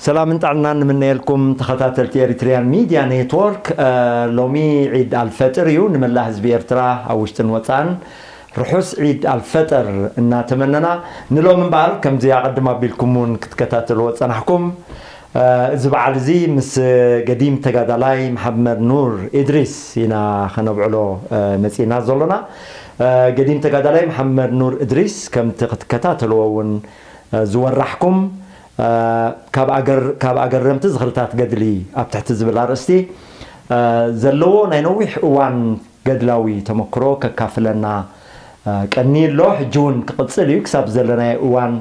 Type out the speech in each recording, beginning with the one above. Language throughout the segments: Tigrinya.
ሰላምን ጥዕናን ንምነየልኩም ተኸታተልቲ ኤሪትሪያን ሚድያ ኔትወርክ። ሎሚ ዒድ ኣልፈጥር እዩ። ንመላእ ህዝቢ ኤርትራ ኣብ ውሽጥን ወፃእን ርሑስ ዒድ ኣልፈጥር እናተመነና፣ ንሎም እምበኣር ከምዚ ኣቐድም ኣቢልኩም እውን ክትከታተልዎ ዝፀናሕኩም፣ እዚ በዓል እዚ ምስ ገዲም ተጋዳላይ መሓመድ ኑር እድሪስ ኢና ከነብዕሎ መፂና ዘሎና። ገዲም ተጋዳላይ መሓመድ ኑር እድሪስ ከምቲ ክትከታተልዎ እውን ዝወራሕኩም፣ ካብ ኣገር-፣ ካብ ኣገረምቲ ዝኽርታት ገድሊ ኣብ ትሕቲ ዝብል ኣርእስቲ ዘለዎ ናይ ነዊሕ እዋን ገድላዊ ተመክሮ ከካፍለና ቀኒ ኣሎ። ሕጂ እውን ክቕጽል እዩ፣ ክሳብ ዘለናዮ እዋን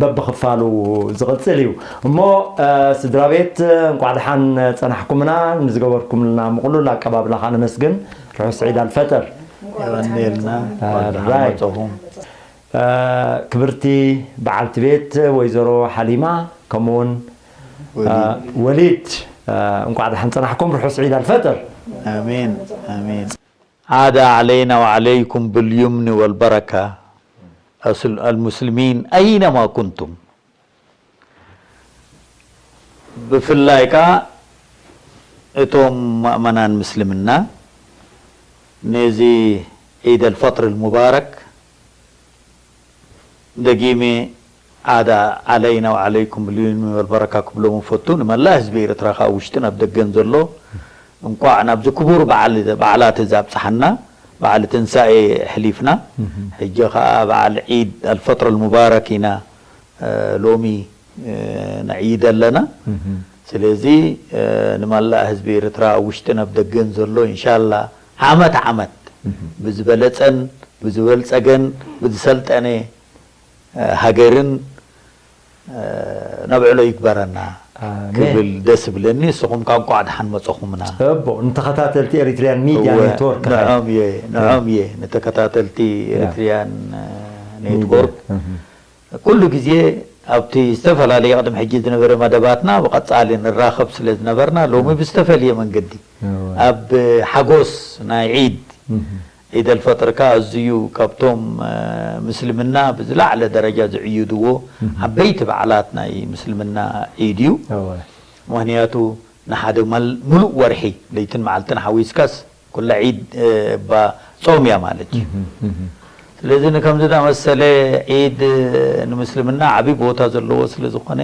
በብኽፋሉ ዝቕጽል እዩ። እሞ ስድራ ቤት፣ እንቋዕ ደሓን ጸናሕኩምና። ንዝገበርኩምልና ምቕሉል ኣቀባብላ ከዓ ነመስግን። ርሑስ ዒድ ኣልፈጥር። የቐንየልና። ራይ። ክብርቲ በዓልቲ ቤት ወይዘሮ ሓሊማ፣ ከምኡውን ወሊድ። ወሊድ፣ እንቋዕ ደሓን ጸናሕኩም። ርሑስ ዒድ ኣልፈጥር። آمين، آمين. عاد علينا وعليكم باليمن والبركة، أصل المسلمين أينما كنتم. ብፍላይ ከኣ እቶም ማእመናን ምስልምና ነዚ ዒድ ኣልፈጥር ሙባረክ ደጊመ ዓዳ ዓለይና ወዓለይኩም ብልዩን ወልበረካ ክብሎም እፈቱ። ንመላእ ህዝቢ ኤርትራ ከኣ ውሽጥን ኣብ ደገን ዘሎ እንቋዕ ናብዚ ክቡር በዓል፣ በዓላት እዚ ኣብጽሓና። በዓል ትንሳኤ ኣሕሊፍና፣ ሕጂ ከኣ በዓል ዒድ ኣልፈጥር ሙባረክ ኢና ሎሚ ነዕይድ ኣለና። ስለዚ ንመላእ ህዝቢ ኤርትራ ኣብ ውሽጥን ኣብ ደገን ዘሎ ኢንሻላ ዓመት ዓመት ብዝበለጸን ብዝበልጸገን ብዝሰልጠነ ሃገርን ነብዕሎ ይግበረና። ኣሜን። ክብል ደስ ብለኒ። ንስኹም ከኣ እንቋዕ ደሓን መጸኹምና። ጽቡቕ። ንተኸታተልቲ ኤሪትሪያን ሚድያ እወ፣ ኔትወርክ ኸ? ንዖም እየ፣ ንዖም እየ። ንተከታተልቲ ያ። ኤሪትሪያን ሚድያ። ኔትወርክ እህ። ኩሉ ግዜ ኣብቲ ዝተፈላለየ ቅድሚ ሕጂ ዝነበረ መደባትና ብቐጻሊ ንራኸብ ስለ ዝነበርና፣ ሎሚ ብዝተፈልየ መንገዲ እወ። ኣብ ሓጎስ ናይ ዒድ፣ እህ። ዒድ ኣልፈጥር ከኣ ኣዝዩ ካብቶም ምስልምና ብዝላዕለ ደረጃ ዝዕይድዎ እህ። ዓበይቲ በዓላት ናይ ምስልምና ዒድ እዩ። እወ። ምኽንያቱ ንሓደ መል-፣ ምሉእ ወርሒ ለይትን መዓልትን ሓዊስካስ ኩላ ዒድ እባ ጾም እያ ማለት እዩ። እህ፣ እህ። ስለዚ ንከምዚ ዝኣመሰለ ዒድ ንምስልምና ዓቢ ቦታ ዘለዎ ስለ ዝኾነ፣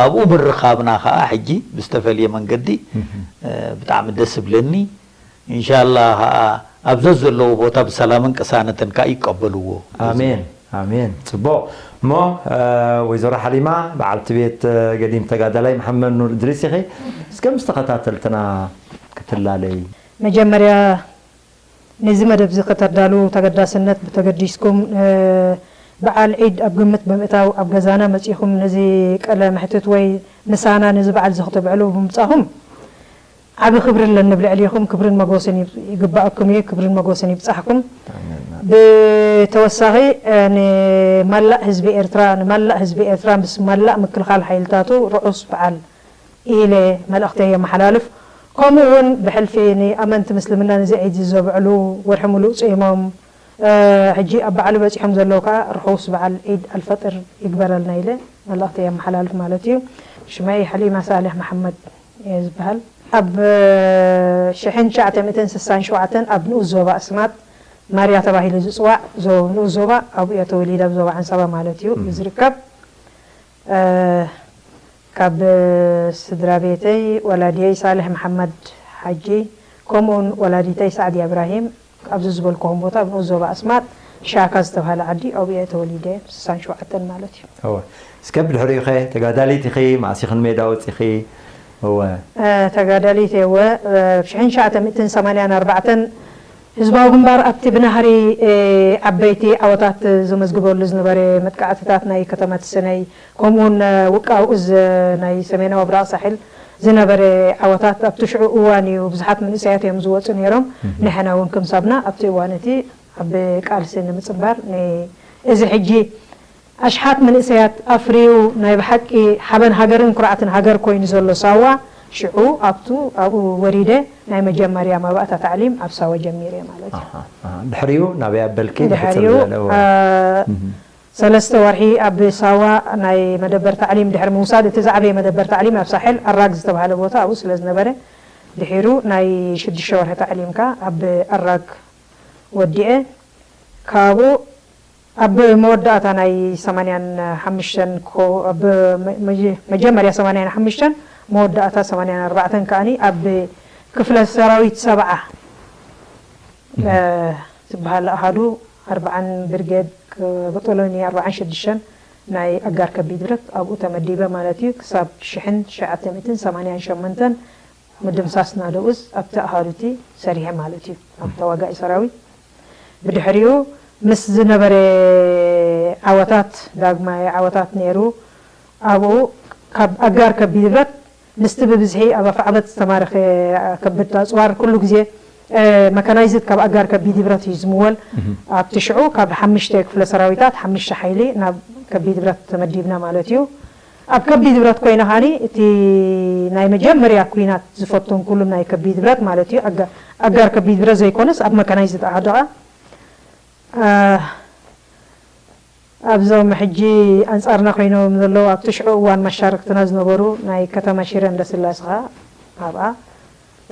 ኣብኡ ምርኻብና ከኣ ሕጂ ብዝተፈልየ መንገዲ እህ። ብጣዕሚ ደስ ይብለኒ። ኢንሻላህ ከኣ ኣብ ዘዘለዎ ቦታ ብሰላምን ቅሳነትን ከኣ ይቀበልዎ። ኣሜን፣ ኣሜን። ጽቡቕ። እሞ ወይዘሮ ሓሊማ፣ በዓልቲ ቤት ገዲም ተጋዳላይ መሓመድ ኑር እድሪስ ኢኺ። እስከ ምስ ተኸታተልትና ክትላለይ። መጀመርያ ነዚ መደብ እዚ ከተዳሉ ተገዳስነት ብተገዲስኩም፣ በዓል ዒድ ኣብ ግምት ብምእታው ኣብ ገዛና መጺኹም ነዚ ቀለ መሕትት ወይ ምሳና ነዚ በዓል እዚ ክተብዕሉ ብምጻኹም ዓቢ ክብሪ ኣለኒ ኣብ ልዕሊኹም። ክብርን መጎስን ይብ-፣ ይግባኣኩም እዩ። ክብርን መጎስን ይብጻሕኩም። ኣሜን። ብተወሳኺ፣ እ፣ ንመላእ ህዝቢ ኤርትራ፣ ንመላእ ህዝቢ ኤርትራ ምስ መላእ ምክልኻል ሓይልታቱ ርሑስ በዓል ኢለ መልእኽተይ የመሓላልፍ። ከምኡ እውን ብሕልፊ ንኣመንቲ ምስልምና ነዚ ዒድ እዚ ዘብዕሉ ወርሒ ሙሉእ ጾይሞም፣ እ፣ ሕጂ ኣብ በዓሉ በጺሖም ዘለዉ ከኣ ርሑስ በዓል ዒድ ኣልፈጥር ይግበረልና ኢለ መልእኽተይ የመሓላልፍ ማለት እዩ። ሽመይ ሓሊማ ሳልሕ መሓመድ እየ ዝበሃል። ኣብ ሽሕን ትሽዓተ ሚእትን ስሳን ሸውዓተን ኣብ ንኡስ ዞባ ኣስማጥ ማርያ ተባሂሉ ዝጽዋዕ ዞ-፣ ንኡስ ዞባ ኣብኡ እየ ተወሊደ፣ ኣብ ዞባ ዓንሰባ ማለት እዩ እህ። ዝርከብ። እ፣ ካብ ስድራ ቤተይ ወላዲየይ ሳልሕ መሓመድ ሓጂ፣ ከምኡውን ወላዲተይ ሳዕድያ እብራሂም፣ ኣብዚ ዝበልኩኹም ቦታ ኣብ ንኡስ ዞባ ኣስማጥ ሻካ ዝተባህለ ዓዲ ኣብኡ እየ ተወሊደ፣ ስሳን ሸውዓተን ማለት እዩ። እወ። እስከ ብድሕሪኡ ኸ ተጋዳሊት ኢኺ፣ መኣስ ኢኺ ንሜዳ ወጺኺ? እወ። እ፣ ተጋዳሊት እየ፣ እወ። እ፣ ሽሕን ትሽዓተ ሚእትን ሰማንያን ኣርባዕተን ህዝባዊ ግንባር ኣብቲ ብናህሪ፣ እ፣ ዓበይቲ ዓወታት ዘመዝግበሉ ዝነበረ መጥቃዕትታት ናይ ከተማ ትሰነይ፣ ከምኡውን ውቃው እዝ ናይ ሰሜናዊ ብራቕ ሳሕል ዝነበረ ዓወታት ኣብቲ ሽዑ እዋን እዩ። ብዙሓት መንእሰያት እዮም ዝወጹ ነይሮም። እህ። ንሕና እውን ክምሳብና ኣብቲ እዋን እቲ ኣብ ቃልሲ ንምጽንባር ን-፣ እዚ ሕጂ ኣሽሓት መንእሰያት ኣፍርዩ ናይ ብሓቂ ሓበን ሃገርን ኩርዓትን ሃገር ኮይኑ ዘሎ ሳዋ ሽዑ ኣብቱ ኣብኡ ወሪደ ናይ መጀመርያ መባእታ ታዕሊም ኣብ ሳዋ ጀሚረ ማለት እዩ። ኣሃ፣ ኣሃ። ድሕሪኡ ናበይ ኣበልኪ? ድሕሪኡ፣ ብሕጽር ዝበለ እዋን። አ፣ እህ። ሰለስተ ወርሒ ኣብ ሳዋ ናይ መደበር ታዕሊም ድሕሪ ምውሳድ፣ እቲ ዝዓበየ መደበር ታዕሊም ኣብ ሳሕል ኣራግ ዝተባህለ ቦታ ኣብኡ ስለ ዝነበረ፣ ድሒሩ ናይ ሽዱሽተ ወርሒ ታዕሊምካ ኣብ ኣራግ ወዲኤ። ካብኡ ኣብ መወዳእታ ናይ ሰማንያን ሓሙሽተን ኮ-፣ ኣብ መ-፣ መጀ-፣ መጀመርያ ሰማንያን ሓሙሽተን መወዳእታ ሰማንያን ኣርባዕተን ከኣኒ ኣብ ክፍለ ሰራዊት ሰብዓ፣ እ፣ ዝበሃል ኣሃዱ ኣርብዓን ብርጌድ ክ-፣ በጦሎኒ ኣርብዓን ሽዱሽተን ናይ ኣጋር ከቢድ ብረት ኣብኡ ተመዲበ ማለት እዩ። ክሳብ ሽሕን ትሽዓተ ሚእትን ሰማንያን ሸሞንተን ምድምሳስ ናደኡስ ኣብቲ ኣሃዱ እቲ ሰሪሐ ማለት እዩ። ኣብ ተዋጋኢ ሰራዊት ብድሕሪኡ ምስ ዝነበረ ዓወታት፣ ዳግማይ ዓወታት ነይሩ። ኣብኡ ካብ ኣጋር ከቢድ ብረት ምስቲ ብብዝሒ ኣብ ኣፍዓበት ዝተማረኸ ከቢድ ኣጽዋር ኩሉ ግዜ፣ እ፣ መካናይዝድ ካብ ኣጋር ከቢድ ብረት እዩ ዝምወል። ኣብቲ ሽዑ ካብ ሓሙሽተ ክፍለ ሰራዊታት ሓሙሽተ ሓይሊ ናብ ከቢድ ብረት ተመዲብና ማለት እዩ። ኣብ ከቢድ ብረት ኮይና ኸኣኒ እቲ ናይ መጀመርያ ኲናት ዝፈተንኩሉ ናይ ከቢድ ብረት ማለት እዩ። ኣጋ-፣ ኣጋር ከቢድ ብረት ዘይኮነስ ኣብ መካናይዝድ ኣሃዱ ኸኣ፣ እ፣ ኣብዞም ሕጂ ኣንጻርና ኮይኖም ዘለዉ ኣብቲ ሽዑ እዋን መሻርክትና ዝነበሩ ናይ ከተማ ሽረ እንዳስላሴ ኸኣ ኣብኣ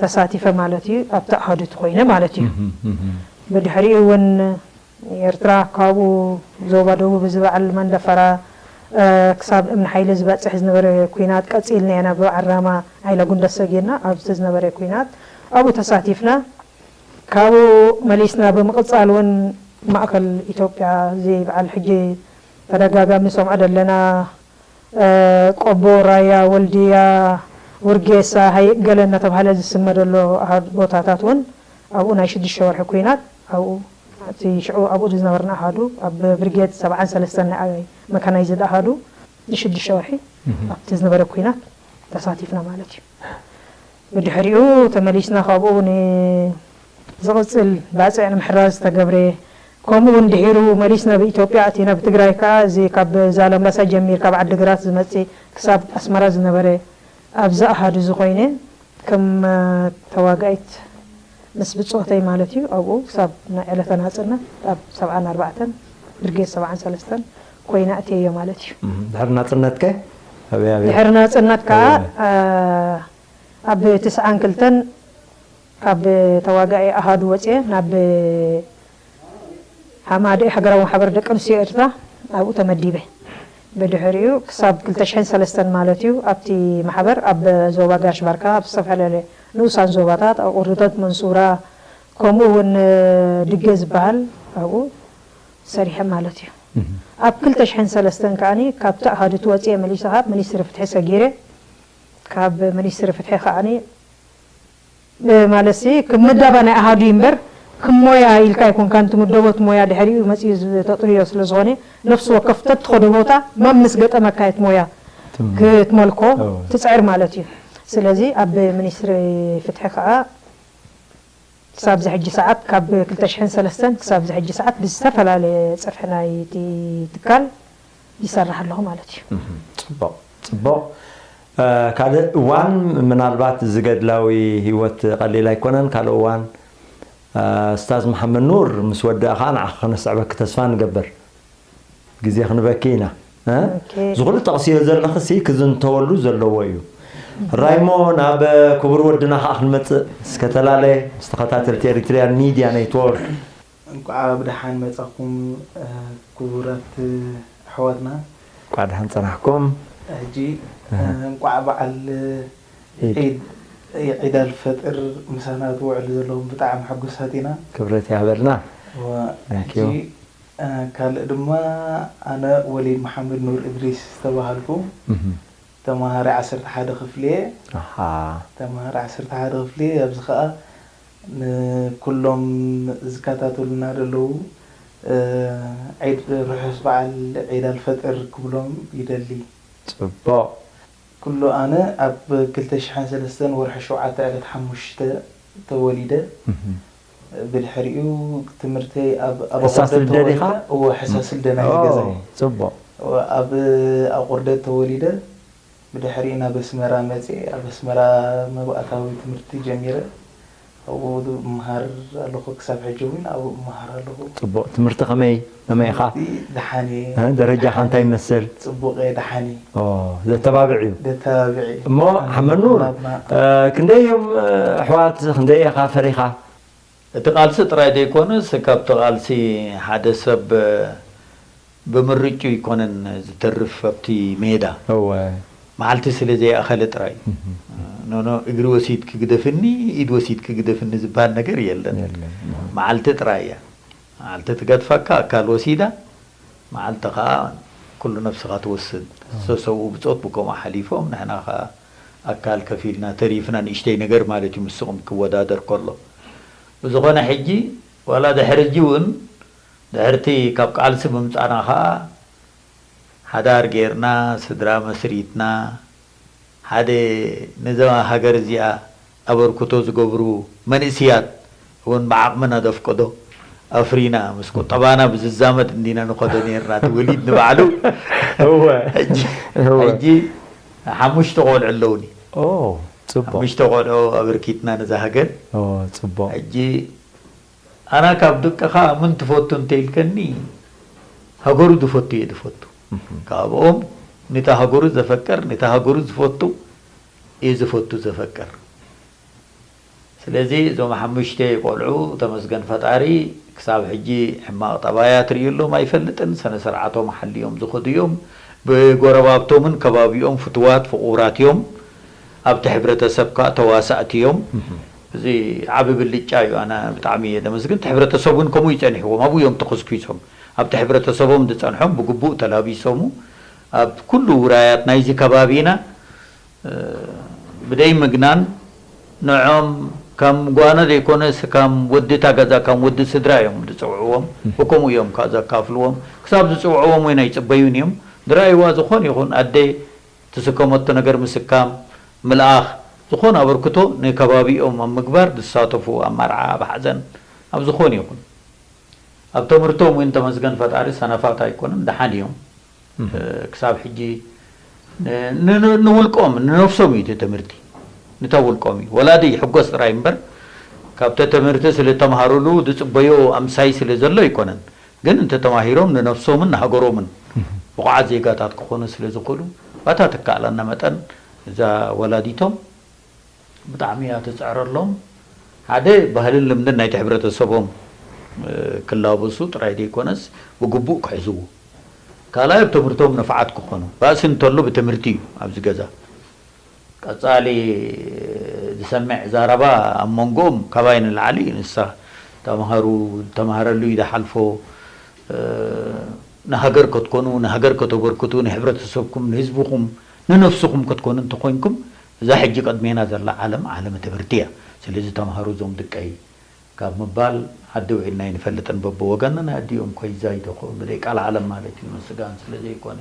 ተሳቲፈ ማለት እዩ። ኣብቲ ኣሃዱ እቲ ኮይነ ማለት እዩ። ብድሕሪኡ እውን ኤርትራ ካብኡ ዞባ ደቡብ እዚ በዓል መንደፈራ፣ እ፣ ክሳብ እምኒ ሓይሊ ዝበጽሕ ዝነበረ ኲናት ቀጺልና ኢና። ብበዓል ራማ ዓይለ ጉንደት ሰጊርና ኣብቲ ዝነበረ ኲናት ኣብኡ ተሳቲፍና። ካብኡ መሊስና ብምቕጻል እውን ማእከል ኢትዮጵያ እዚ በዓል ሕጂ ተደጋጋሚ ንሰምዖ ዘለና፣ እ፣ ቆቦ፣ ራያ፣ ወልድያ፣ ውርጌሳ፣ ሃይቅ ገለ እናተባህለ ዝስመ ዘሎ ኣሃዱ ቦታታት እውን ኣብኡ ናይ ሽዱሽተ ወርሒ ኲናት ኣብኡ እቲ ሽዑ ኣብኡ ዝነበርና ኣሃዱ ኣብ ብርጌድ ሰብዓን ሰለስተን ናይ መካናይዝድ ኣሃዱ ንሽዱሽተ ወርሒ ኣብቲ ዝነበረ ኲናት ተሳቲፍና ማለት እዩ። ብድሕሪኡ ተመሊስና ካብኡ ንዝቕጽል ባጽዕ ንምሕራዝ ዝተገብረ፣ ከምኡ እውን ድሒሩ መሊስና ብኢትዮጵያ ኣቲና፣ ብትግራይ ከኣ እዚ ካብ ዛላምበሳ ጀሚር ካብ ዓዲግራት ዝመጽእ ክሳብ ኣስመራ ዝነበረ ኣብዚ ኣሃዱ እዚ ኮይነ ከም፣ እ፣ ተዋጋኢት ምስ ብጾተይ ማለት እዩ። ኣብኡ ክሳብ ናይ ዕለተ ናጽነት ኣብ ሰብዓን ኣርባዕተን ብርጌድ ሰብዓን ሰለስተን ኮይነ ኣትየዮ ማለት እዩ። እም፣ ድሕሪ ናጽነት ከ ኣበይ ኣበይ? ድሕሪ ናጽነት ከኣ፣ ኣበይ? እ፣ ኣብ ትስዓን ክልተን ካብ ተዋጋኢ ኣሃዱ ወጽየ ናብ ሃማደኤ ሃገራዊ ማሕበር ደቂ ኣንስትዮ ኤርትራ ኣብኡ ተመዲበ። ብድሕሪኡ ክሳብ ክልተ ሽሕን ሰለስተን ማለት እዩ ኣብቲ ማሕበር ኣብ ዞባ ጋሽ ባርካ ኣብ ዝተፈላለየ ንኡሳን ዞባታት ኣብ ቁርደት መንሱራ ከምኡ እውን ድገ ዝበሃል ኣብኡ ሰሪሐ ማለት እዩ። እህ። ኣብ ክልተ ሽሕን ሰለስተን ከኣኒ ካብቲ ኣሃዱ እቲ ወጽየ መሊሰ ካብ ሚኒስትሪ ፍትሒ ሰጊረ ካብ ሚኒስትሪ ፍትሒ ከኣኒ እ፣ ማለትሲ፣ ክብ ምዳባ ናይ ኣሃዱ እዩ እምበር፣ ክብ ሞያ ኢልካ ኣይኮንካን ትምደቦ፣ እቲ ሞያ ድሕሪኡ መጺኡ ዝ-፣ ተጥርዮ ስለ ዝኾነ፣ ነፍሲ ወከፍ ተትኸዶ ቦታ፣ መም ምስ ገጠመካ እቲ ሞያ ትም-፣ ክትመልኮ ኦ። ትጽዕር ማለት እዩ። ስለዚ፣ ኣብ ሚኒስትሪ ፍትሒ ከኣ፣ ክሳብ እዚ ሕጂ ሰዓት፣ ካብ ክልተ ሽሕን ሰለስተን ክሳብ እዚ ሕጂ ሰዓት፣ ብዝተፈላለየ ጽፍሒ ናይቲ ትካል ይሰርሕ ኣለኹ ማለት እዩ። እህ፣ ጽቡቕ፣ ጽቡቕ። እ፣ ካልእ እዋን ምናልባት እዚ ገድላዊ ህይወት ቀሊል ኣይኮነን። ካልእ እዋን፣ እ፣ እስታዝ መሓመድ ኑር ምስ ወደኣ ኸኣ ንዓኺ ከነስዕበኪ ተስፋ ንገብር። ግዜ ክንበኪ ኢና። እ? ኦኬ። እዚ ኩሉ ጠቕስዮ ዘለኽሲ ክዝንተወሉ ዘለዎ እዩ። ራይሞ፣ ናብ ክቡር ወድና ኸኣ ክንመጽእ። እስከ ተላለ ምስ ተኸታተልቲ ኤሪትሪያን ሚድያ ኔትወርክ። እንቋዕ ብደሓን መጻኹም፣ እ፣ ክቡራት ኣሕዋትና። እንቋዕ ደሓን ጸናሕኩም። ሕጂ፣ እህ። እ፣ እንቋዕ በዓል ዒድ። ዒድ፣ ዒድ ኣልፈጥር ምሳና ትውዕሉ ዘለኹም ብጣዕሚ ሕጉሳት ኢና። ክብረት ይሃበልና። እወ፣ Thank you። ሕጂ፣ እ፣ ካልእ ድማ ኣነ ወሊድ መሓመድ ኑር እድሪስ ዝተባሃልኩ እህ። ተማሃሪ ዓሰርተ ሓደ ክፍሊ እየ። ኣሃ። ተማሃሪ ዓሰርተ ሓደ ክፍሊ እየ። ኣብዚ ኸኣ ንኩሎም ዝከታተሉና ዘለዉ፣ እ፣ ዒድ ርሑስ በዓል ዒድ ኣልፈጥር ክብሎም ይደሊ። ጽቡቕ። ኩሉ ኣነ ኣብ ክልተ ሽሕን ሰለስተን ወርሒ ሸውዓተ ዕለት ሓሙሽተ ተወሊደ። እህ። ብድሕሪኡ ትምህርተይ ኣብ፣ ኣብ ሕሳስ ኣቑርደት ልደ ዲኻ? ተወሊደ። እወ፣ ሕሳስ ልደ ናይ ኦ፣ ገዛይ። ጽቡቕ። እወ፣ ኣብ ኣቑርደት ተወሊደ። ብድሕሪኡ ናብ ኣስመራ መጺኤ፣ ኣብ ኣስመራ መባእታዊ ትምህርቲ ጀሚረ። ኣብኡ እምሃር ኣለኹ፣ ክሳብ ሕጂ እውን ኣብኡ እምሃር ኣለኹ። ጽቡቕ። ትምህርቲ ከመይ ከመይ ኢኻ? ደሓን እየ። ደረጃኻ እንታይ ይመስል? ጽቡቕ እየ፣ ደሓን እየ። ዘተባብዕ እዩ። ዘተባብዕ እዩ። እሞ ሓመኑር ክንደይ እዮም ኣሕዋት? ክንደይ ኢኻ ፈሪኻ? እቲ ቃልሲ ጥራይ ዘይኮነስ ካብቲ ቃልሲ ሓደ ሰብ ብምርጩ ይኮነን ዝተርፍ ኣብቲ ሜዳ። እወ መዓልቲ ስለ ዘይኣኸለ ጥራይ ኖኖ እግሪ ወሲድኪ ግደፍኒ፣ ኢድ ወሲድኪ ግደፍኒ ዝበሃል ነገር የለን። የለን። መዓልቲ ጥራይ እያ። መዓልቲ ትገድፈካ ኣካል ወሲዳ፣ መዓልቲ ከዓ ኩሉ ነብስኻ ትወስድ። ሰሰብኡ ብጾት ብከምኡ ሓሊፎም፣ ንሕና ከዓ ኣካል ከፊልና ተሪፍና፣ ንእሽተይ ነገር ማለት እዩ ምስኹም ክወዳደር ከሎ። ብዝኾነ ሕጂ ዋላ ድሕሪ ሕጂ እውን ድሕርቲ ካብ ቃልሲ ምምፃና ከዓ ሓዳር ጌርና ስድራ መስሪትና ሓደ ነዛ ሃገር እዚኣ ኣበርክቶ ዝገብሩ መንእስያት እውን ብዓቕምና ዘፍቀዶ ኣፍሪና ምስ ቁጠባና ብዝዛመድ እንዲና ንኸዶ ነርና። እቲ ወሊድ ንባዕሉ እወ ሕጂ እወ። ሕጂ ሓሙሽተ ቆልዑ ኣለውኒ። ኦ ጽቡቕ ሓሙሽተ ቆልዑ ኣበርኪትና ነዛ ሃገር። ኦ ጽቡቕ ሕጂ ኣና ካብ ደቅኻ ምን ትፈቱ እንተኢልከኒ ሃገሩ ዝፈቱ እየ ዝፈቱ። ካብኦም ነታ ሃገሩ ዘፈቅር ነታ ሃገሩ ዝፈቱ እየ ዝፈቱ ዘፈቅር። ስለዚ እዞም ሓሙሽተ ቆልዑ ተመስገን ፈጣሪ ክሳብ ሕጂ ሕማቕ ጠባያት ርእየሎም ኣይፈልጥን። ሰነ ስርዓቶም ሓልዮም ዝኸዱ እዮም። ብጎረባብቶምን ከባቢኦም ፍትዋት ፍቑራት እዮም። ኣብቲ ሕብረተሰብ ከዓ ተዋሳእቲ እዮም። እዚ ዓቢ ብልጫ እዩ። ኣነ ብጣዕሚ እየ ደመስግን። እቲ ሕብረተሰብ እውን ከምኡ ይጸኒሕዎም ኣብኡ እዮም ተኸስኪሶም። ኣብቲ ሕብረተሰቦም ዝጸንሖም ብግቡእ ተላቢሶሙ ኣብ ኩሉ ውራያት ናይዚ ከባቢና ብደይ ምግናን ንዖም ከም ጓና ዘይኮነስ ከም ወዲ እታ ገዛ ከም ወዲ ስድራ እዮም ዝፅውዕዎም። ብከምኡ እዮም ከዓ ዘካፍልዎም። ክሳብ ዝፅውዕዎም ወይ ኣይፅበዩን እዮም። ዝረኣይዋ ዝኾን ይኹን ኣደ ትስከመቶ ነገር ምስካም፣ ምልኣኽ፣ ዝኾነ ኣበርክቶ ንከባቢኦም ኣብ ምግባር ዝሳተፉ ኣብ መርዓ፣ ኣብ ሓዘን፣ ኣብ ዝኾን ይኹን ኣብ ትምህርቶም እውን ተመስገን ፈጣሪ ሰነፋት ኣይኮኑን፣ ደሓን እዮም። ክሳብ ሕጂ ንውልቆም ንነፍሶም እዩ እቲ ትምህርቲ፣ ንታ ውልቆም እዩ። ወላዲ ይሕጎስ ጥራይ እምበር ካብተ ትምህርቲ ስለ ተምሃሩሉ ዝፅበዮ ኣምሳይ ስለ ዘሎ ኣይኮነን። ግን እንተተማሂሮም ንነፍሶምን ንሃገሮምን ብቑዓት ዜጋታት ክኾኑ ስለ ዝኽእሉ ባታ ትከኣለና መጠን እዛ ወላዲቶም ብጣዕሚ እያ ትፅዕረሎም። ሓደ ባህልን ልምድን ናይቲ ሕብረተሰቦም ክላበሱ ጥራይ ዘይኮነስ ብግቡእ ክሕዝዎ፣ ካልኣይ ኣብ ትምህርቶም ንፍዓት ክኾኑ። ባእሲ እንተሎ ብትምህርቲ እዩ ኣብዚ ገዛ። ቀፃሊ ዝሰምዕ ዘረባ ኣብ መንጎኦም ካባይ ንላዕሊ ንሳ ተምሃሩ ተምሃረሉ እዩ ዝሓልፎ። ንሃገር ከትኮኑ ንሃገር ከተበርክቱ ንሕብረተሰብኩም ንህዝብኹም ንነፍስኹም ከትኮኑ እንተኮይንኩም እዛ ሕጂ ቅድሜና ዘላ ዓለም ዓለም ትምህርቲ እያ። ስለዚ ተምሃሩ እዞም ድቀይ ካብ ምባል ዓዲ ውዒልና ኣይንፈልጥን። በብወገንና ናይ ኣዲኦም ኮይዛ ይደኾ ብደይ ቃል ዓለም ማለት እዩ መስጋን ስለ ዘይኮነ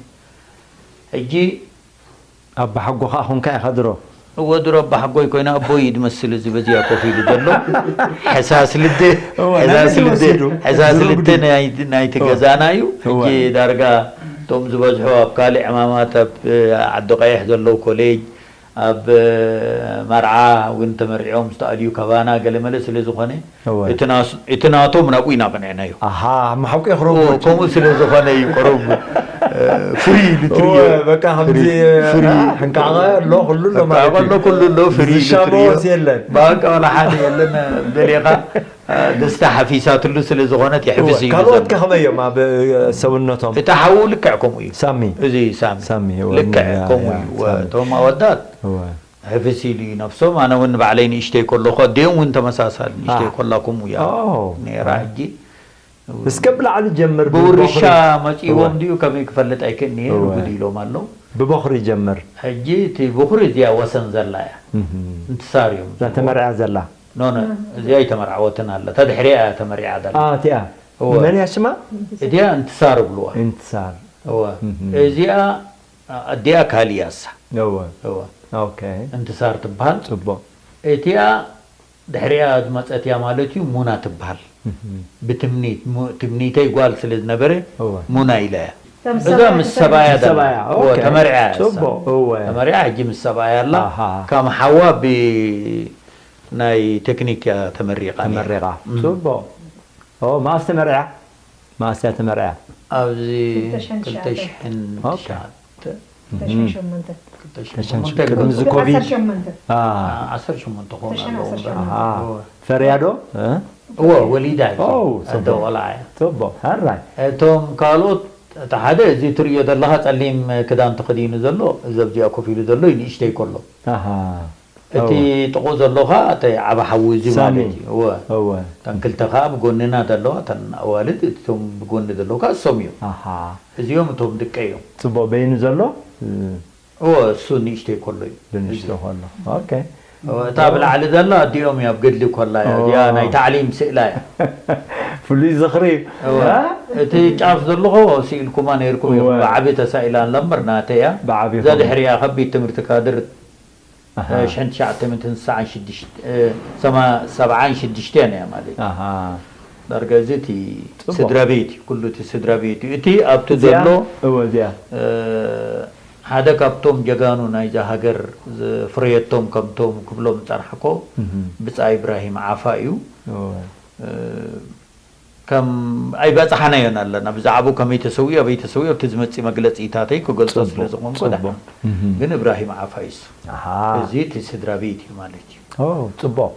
ሕጂ ኣባሓጎ ከዓ ኹንካ ኢኻ ድሮ። እወ ድሮ ኣባሓጎይ ኮይና ኣቦይ እዩ ዝመስል እዚ በዚያ ኮፍ ኢሉ ዘሎ ሕሳስ ልደ እወ፣ ሕሳስ ናበይ ልደ ወሲዱ? ሕሳስ ድሮ ልደ ግዲ። ናይ- ናይቲ እወ። ገዛና እዩ። እወ። ሕጂ ዳርጋ እቶም ዝበዝሑ ኣብ ካልእ ዕማማት ኣብ ዓዲ ቀይሕ ዘለዉ ኮሌጅ ኣብ መርዓ እውን ተመሪዖም ዝተኣልዩ ካባና ገለመለ ስለ ዝኾነ እወ። እቲ ናስ- እቲ ናቶም ናብኡ ኢና ቀኒዕናዮ። ኣሃ መሓውቂ ክረቡ ከምኡ ስለ ዝኾነ እዩ ቅሩብ ፍሪ ኢሉ ትርእዮ። በቃ ከምዚ ፍሪ- ሕንቃቐ ኣሎ ኩሉ ኣሎ በቃ ማለት ከሎ እዩ። ኩሉ ኣሎ ፍሪ ኢሉ ዝሻመዎስ ትርእዮ። የለን። በቃ ወላ ሓደ የለን። ደሊኻ ደስታ ሓፊሳትሉ ስለ ዝኾነት የሕፍስ እዩ ካልኦት ዘሎ። ከመይ እዮም ኣብ ሰብነቶም? እቲ ሓዉ ልክዕ ከምኡ እዩ። ሳሚ እዚ ሳሚ ሳሚ፣ እወ፣ ልክዕ ያ፣ ከምኡ ያ፣ እዩ። ሳሚ። እቶም ኣወዳት እወ። ሕፍስ ኢሉ እዩ ነብሶም። ኣነ እውን ንባዕለይ ንእሽተይ ከለኹ ኣዲኦም እውን ተመሳሳሊ ንእሽተይ ኣህ። ከላ ከምኡ እያ ኦ። ነይራ። ሕጂ እስከ ብላዕሊ ጀምር ብውርሻ ብበኹሪ- መፂዎም እወ። ድዩ ከመይ ክፈልጥ ኣይክእልኒ እየ እወ። ርጉድ ኢሎም ኣለዉ። ብበኹሪ ጀምር። ሕጂ እቲ ብኹሪ እዚኣ ወሰን ዘላ እያ እህም። እንትሳር እዮም እዛ ተመርዕያ ዘላ። ኖኖ እዚኣ ኣይተመርዓወትን ኣላ። እታ ድሕሪኣ እያ ተመሪዓ ዘላ። አ እቲኣ እወ። መን እያ ሽማ? እዚኣ እንትሳር ብልዋ። እንትሳር። እወ እህም። እዚኣ ኣዲኣ ካሊ እያ እሳ። እወ። እወ ኦኬ። እንትሳር ትበሃል። ጽቡቕ። እቲኣ ድሕሪኣ ዝመፀት እያ ማለት እዩ ሙና ትበሃል። እህም። ብትምኒት ሙ- ትምኒተይ ጓል ስለ ዝነበረ እወ። ሙና ኢላ እያ። ከም እዛ ሰብኣያ ምስ ተሰሚዑ። ሰብኣያ ምስ ሰብኣያ፣ እወ፣ ኦኬ። ተመርዕያ እያ እሳ። ጽቡቕ፣ እወ። ተመርዕያ ሕጂ ምስ ሰብኣያ ኣላ ኣሃ። ካብ ሓዋ ብ- ናይ ቴክኒክ እያ ተመሪቓ ነይራ። ተመሪቓ። ጽቡቕ። ኦ፣ መኣስ ተመርዕያ? መኣስ እያ ተመርዕያ? ኣብዚ ክልተ ሽሕን ትሽዓተ። ክልተ ሽሕን ትሽዓተ። ክልተ ሽሕን ሸሞንተ። ክልተ ሽሕን ተሸንሽ- ሸሞንተ ቅድሚ ግን እዚ ኮቪድ? ዓሰርተ ሸሞንተ። አ፣ ዓሰርተ ሸሞንተ ክኸውን ክልተ ሽሕን ኣለዎም ዓሰርተ እምበር። ሸሞንተ። ኣሃ። እወ። ፈርያ ዶ? እ? እወ፣ ወሊዳ እያ። ኦ፣ ኣደ ጽቡቕ። ቆልዓ እያ። ጽቡቕ። ኣራይ። እቶም ካልኦት፣ እቲ ሓደ እዚ ትርእዮ ዘለኻ ጸሊም ክዳን ተኸዲኑ ዘሎ፣ እዚ ኣብዚኣ ኮፍ ኢሉ ዘሎ እዩ ንእሽተይ ከሎ። ኣሃ። እቲ እወ። ጥቑ ዘሎ ኸኣ እቲ ዓቢ ሓዊ እዚ ሳሚ። ማለት እዩ። እወ። እወ። እተን ክልተ ኸኣ ብጎንና ዘለዋ፣ እተን ኣዋልድ፣ እቶም ብጎኒ ዘለዉ ከኣ እሶም እዮም። ኣሃ። እዚኦም እቶም ድቀ እዮም። ጽቡቕ በይኑ ዘሎ? እ፣ እወ፣ እሱ ንእሽተይ ከሎ እዩ። ብንእሽቶ ከሎ። ኦኬ። እወ፣ እታ ብላዕሊ ዘላ ኣዲኦም እያ፣ ኣብ ገድሊ ከላ እያ። እዚኣ ኦ። ናይ ታዕሊም ስእላ እያ። ፍሉይ ዝኽሪ። እወ፣ እ? እቲ ጫፍ ዘለኹ ስኢልኩማ ነይርኩም እዮም። እወ። ብዓቢ ተሳኢላ ኣላ እምበር ናተይ እያ። ብዓቢ እዛ ኹም። ድሕሪኣ ከቢድ ትምህርቲ ካድር ኣሃ። ሽሕን ትሽዓተ ሚእትን ስሳን ሽዱሽተ፣ እ፣ ሰማ-፣ ሰብዓን ሽዱሽተን እያ ማለት እዩ። ኣሃ። ዳርጋ እዚ እቲ ጽቡቕ። ስድራ ቤት እዩ፣ ኩሉ እቲ ስድራ ቤት እዩ። እቲ ኣብቲ እዚኣ? ዘሎ እወ፣ እዚኣ። እ፣ ሓደ ካብቶም ጀጋኑ ናይዛ ሃገር ዘፍረየቶም ከምቶም ክብሎም ዝጸናሕኮ እህ። ብጻይ ኢብራሂም ዓፋ እዩ። እወ። እ፣ ከም ኣይበጻሕናዮን ኣለና። ብዛዕባኡ ከመይ ተሰዊኡ፣ ኣበይ ተሰዊኡ ኣብቲ ዝመጽእ መግለጺታተይ ክገልጾ ጽቡቕ፣ ስለ ዝኾንኩ ጽቡቕ። ደሓን። እህ። ግን እብራሂም ዓፋ እዩስ። ኣሃ። እዚ እቲ ስድራ ቤት እዩ ማለት እዩ። ኦ፣ ጽቡቕ።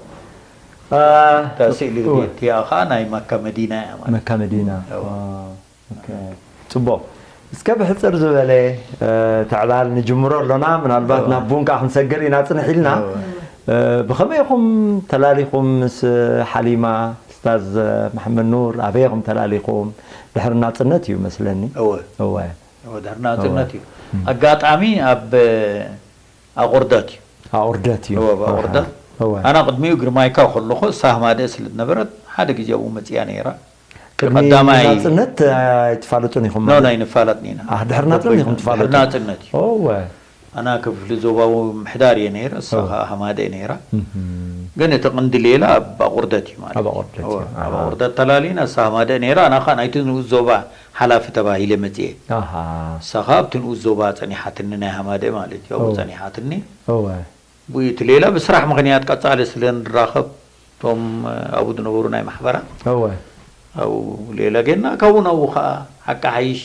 እ፣ እታ ስእሊ እወ። እቲኣ ኸኣ ናይ መካ መዲና እያ ማለት እዩ። መካ መዲና። እወ። ኦ፣ ኦኬ። ጽቡቕ። እስከ ብሕጽር ዝበለ፣ እ፣ ተዕላል ንጅምሮ ኣሎና። ምናልባት እወ። ናብ ቡን ከኣ ክንሰግር ኢና ጽንሕ ኢልና። እወ። እ፣ ብኸመይ ኢኹም ተላሊኹም ምስ ሓሊማ፣ ኡስታዝ መሓመድ ኑር? ኣበይ ኢኹም ተላሊኹም? ድሕሪ ናጽነት እዩ መስለኒ። እወ። እወ። እወ፣ ድሕሪ ናጽነት እዩ። እም። ኣጋጣሚ ኣብ ኣቑርደት እዩ። ኣቑርደት እዩ። እወ፣ ኣብ ኣቑርደት። እወ። ኣና ቅድሚኡ ግርማይካ ከለኹ፣ እሳ ሃማደእ ስለ ዝነበረት፣ ሓደ ግዜ ኣብኡ መጺኣ ነይራ። ቅድሚ ቀዳማይ ናጽነት ኣይትፋለጡን ኢኹም ኖ፣ ማለት? ናይ ንፋለጥ ኢና። ኣህ፣ ድሕሪ ናጽነት ኢኹም ትፋለጡ? ድሕሪ ናጽነት እዩ። እወ። ኣና ክፍሊ ዞባዊ ምሕዳር እየ ነይረ፣ እሳ እወ። ኸኣ ሃማደእ ነይራ። እህም። ግን እቲ ቅንዲ ሌላ ኣብ ኣቑርደት እዩ ማለት ኣብ እዩ። ኣቑርደት እወ፣ እዩ። ኣብ ኣሃ። ኣቑርደት ተላሊና፣ እሳ ሃማደእ ነይራ፣ ኣና ኸኣ ናይቲ ንኡስ ዞባ ሓላፊ ተባሂለ መጽየ። ኣሃ። እሳ ኸኣ ኣብቲ ንኡስ ዞባ ጸኒሓትኒ፣ ናይ ሃማደእ ማለት እዩ። ኣብኡ እወ። ጸኒሓትኒ። እወ። ብኡ እቲ ሌላ ብስራሕ ምኽንያት ቀጻሊ ስለ ንራኸብ፣ እቶም ኣብኡ ዝነበሩ ናይ ማሕበራት እወ። ኣብኡ ሌላ ጌና፣ ካብኡ ናብኡ ኸኣ ሓቂ ሓይሽ፣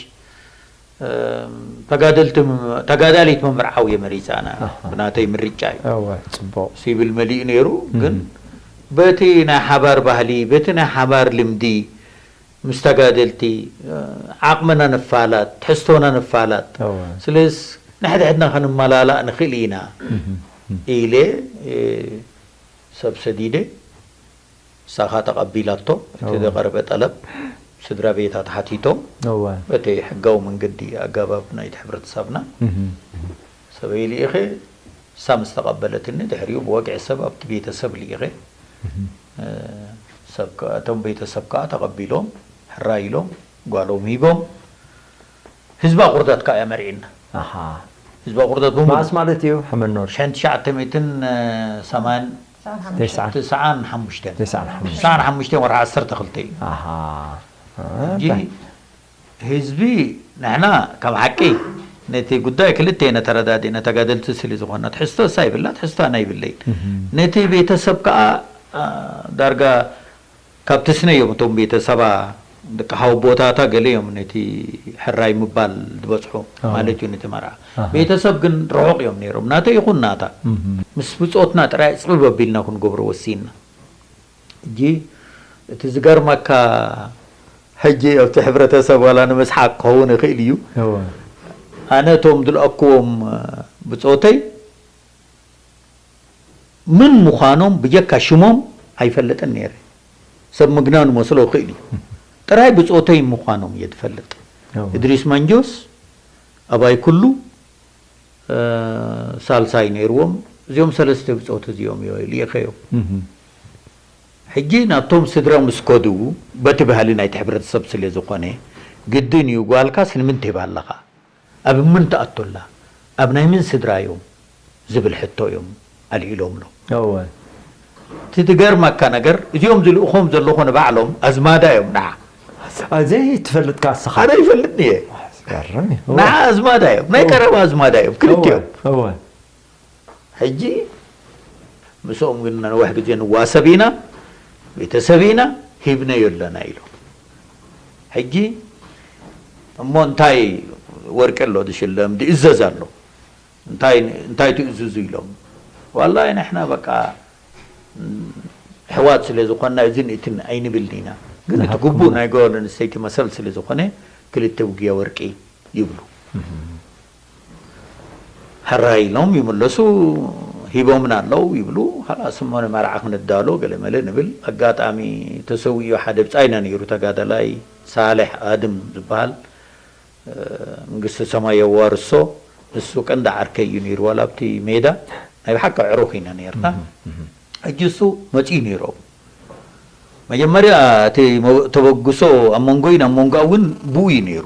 እም፣ ተጋደልቲ ም-፣ ተጋዳሊት ምምርዓው እየ መሪጸ ኣነ። ኣሃ። ብናተይ ምርጫ እዩ። እወ፣ ጽቡቕ። ሲቪል መሊኡ ነይሩ፣ ግን እም። በቲ ናይ ሓባር ባህሊ፣ በቲ ናይ ሓባር ልምዲ፣ ምስ ተጋደልቲ፣ እ፣ ዓቕምና ንፋላጥ፣ ትሕዝቶና ንፋላጥ። እወ። ስለስ ንሕድሕድና ክንመላላእ ንኽእል ኢና እም፣ እም። ኢለ፣ እ፣ ሰብ ሰዲደ። እሳ ኸኣ ተቐቢላቶ። እቲ እወ። ዝቐረበ ጠለብ ስድራ ቤታ ተሓቲቶም። እወ። በቲ ሕጋዊ መንገዲ ኣገባብ ናይቲ ሕብረተሰብና እም፣ እም። ሰበይ ልኢኸ፣ እሳ ምስ ተቐበለትኒ፣ ድሕሪኡ ብወግዒ ሰብ ኣብቲ ቤተሰብ ልኢኸ። እህ። እ፣ ሰብ ከ-፣ እቶም ቤተሰብ ከኣ ተቐቢሎም፣ ሕራይ ኢሎም፣ ጓሎም ሂቦም። ህዝቢ ኣቑርደት ከኣ እያ መርዒና። ኣሃ። ህዝቢ ኣቑርደት ብምሉእ። መኣስ ማለት እዩ፣ ሓመኖር? ሽሕን ትሽዓተ ሚእትን ሰማን-፣ ሰዓን ሓሙሽተ። ተስዓ። ትስዓን ሓሙሽተን። ተስዓን ሓሙሽተን። ትስዓን ሓሙሽተን ወርሒ ዓሰርተ ክልተ እዩ። ኣሃ። ኣሃ። ሕጂ ህዝቢ ንሕና ከም ሓቂ ነቲ ጉዳይ ክልተ ኢና ተረዳዲእና፣ ተጋደልቲ ስለ ዝኾና፣ ትሕዝቶ እሳ ይብላ፣ ትሕዝቶ ኣነ ይብለይ። እህ። ነቲ ቤተሰብ ከኣ፣ ኣ፣ ዳርጋ ካብ ትስነ እዮም እቶም ቤተሰባ፣ ደቂ ሓወቦታታ ገለ እዮም ነቲ ሕራይ ምባል ዝበጽሑ ኣዎ። ማለት እዩ ነቲ መርዓ። ኣሃ። ቤተሰብ ግን ርሑቕ እዮም ነይሮም። ናተይ ይኹን ናታ። እህ። ምስ ብጾትና ጥራይ ጽብብ ኣቢልና ክንገብሮ ወሲንና። ሕጂ እቲ ዝገርመካ፣ ሕጂ ኣብቲ ሕብረተሰብ ዋላ ንምስሓቕ ክኸውን ይኽእል እዩ። እወ። ኣነ እቶም ዝለኣክዎም ብጾተይ ምን ምዃኖም ብጀካ ሽሞም ኣይፈልጥን ነይረ። ሰብ ምግናኑ መስሎ ይኽእል እዩ። ጥራይ ብጾተይ ምዃኖም እየ ዝፈልጥ። እወ። እድሪስ መንጆስ፣ ኣባይ ኩሉ፣ እ፣ ሳልሳይ ነይርዎም። እዚኦም ሰለስተ ብጾት እዚኦም እዮ ልኢኸዮም። እህ። ሕጂ ናብቶም ስድራ ምስ ከዱ፣ በቲ ባህሊ ናይቲ ሕብረተሰብ ስለ ዝኾነ፣ ግድን እዩ፣ ጓልካስ ንምንታይ ኣለኻ? ኣብ ምን ትኣቱ ኣላ? ኣብ ናይ ምን ስድራ እዮም? ዝብል ሕቶ እዮም ኣልዒሎምሎም። እወ። እቲ ዝገርመካ ነገር፣ እዚኦም ዝልእኾም ዘለኹ ንባዕሎም ኣዝማዳ እዮም ንዓ። ኣዘይ ትፈልጥካ እስኻ። ኣነ ይፈልጥኒ እየ። ዝገርም እዩ። ንዓ ኣዝማዳ እዮም። ናይ እወ። ቀረባ ኣዝማዳ እዮም። ክልቲኦም። እወ፣ እወ። ሕጂ ምስኦም ግን ነዊሕ ግዜ ንዋሰብ ኢና፣ ቤተሰብ ኢና፣ ሂብናዮ ኣለና ኢሎም። ሕጂ እሞ እንታይ ወርቂ ኣሎ ዝሽለም፣ ዝእዘዝ ኣሎ፣ እንታይ እንታይ ትእዝዙ ኢሎም። ዋላሂ ንሕና በቃ ኣሕዋት ስለ ዝኾንና እዝን እትን ኣይንብልን ኢና፣ ግን እቲ ግቡእ ናይ ጓል ኣንስተይቲ መሰል ስለ ዝኾነ ክልተ ውግያ ወርቂ ይብሉ። ሕራይ ኢሎም ይምለሱ። ሂቦምና ኣለዉ ይብሉ። ኻላስ እሞ ንመርዓ ክንዳሎ ገለ መለ ንብል። ኣጋጣሚ ተሰዊኡ ሓደ ብጻይና ነይሩ፣ ተጋዳላይ ሳልሕ ኣድም ዝበሃል፣ መንግስቲ ሰማይ የዋርሶ። ንሱ ቀንዲ ዓርከይ እዩ ነይሩ፣ ዋላ ኣብቲ ሜዳ ናይ ብሓቂ ኣዕሩኽ ኢና ነይርና። ሕጂ እሱ መጺኡ ነይሩ። መጀመርያ እቲ መ- ተበግሶ ኣብ መንጎይን ኣብ መንጎኣ እውን ብኡ እዩ ነይሩ።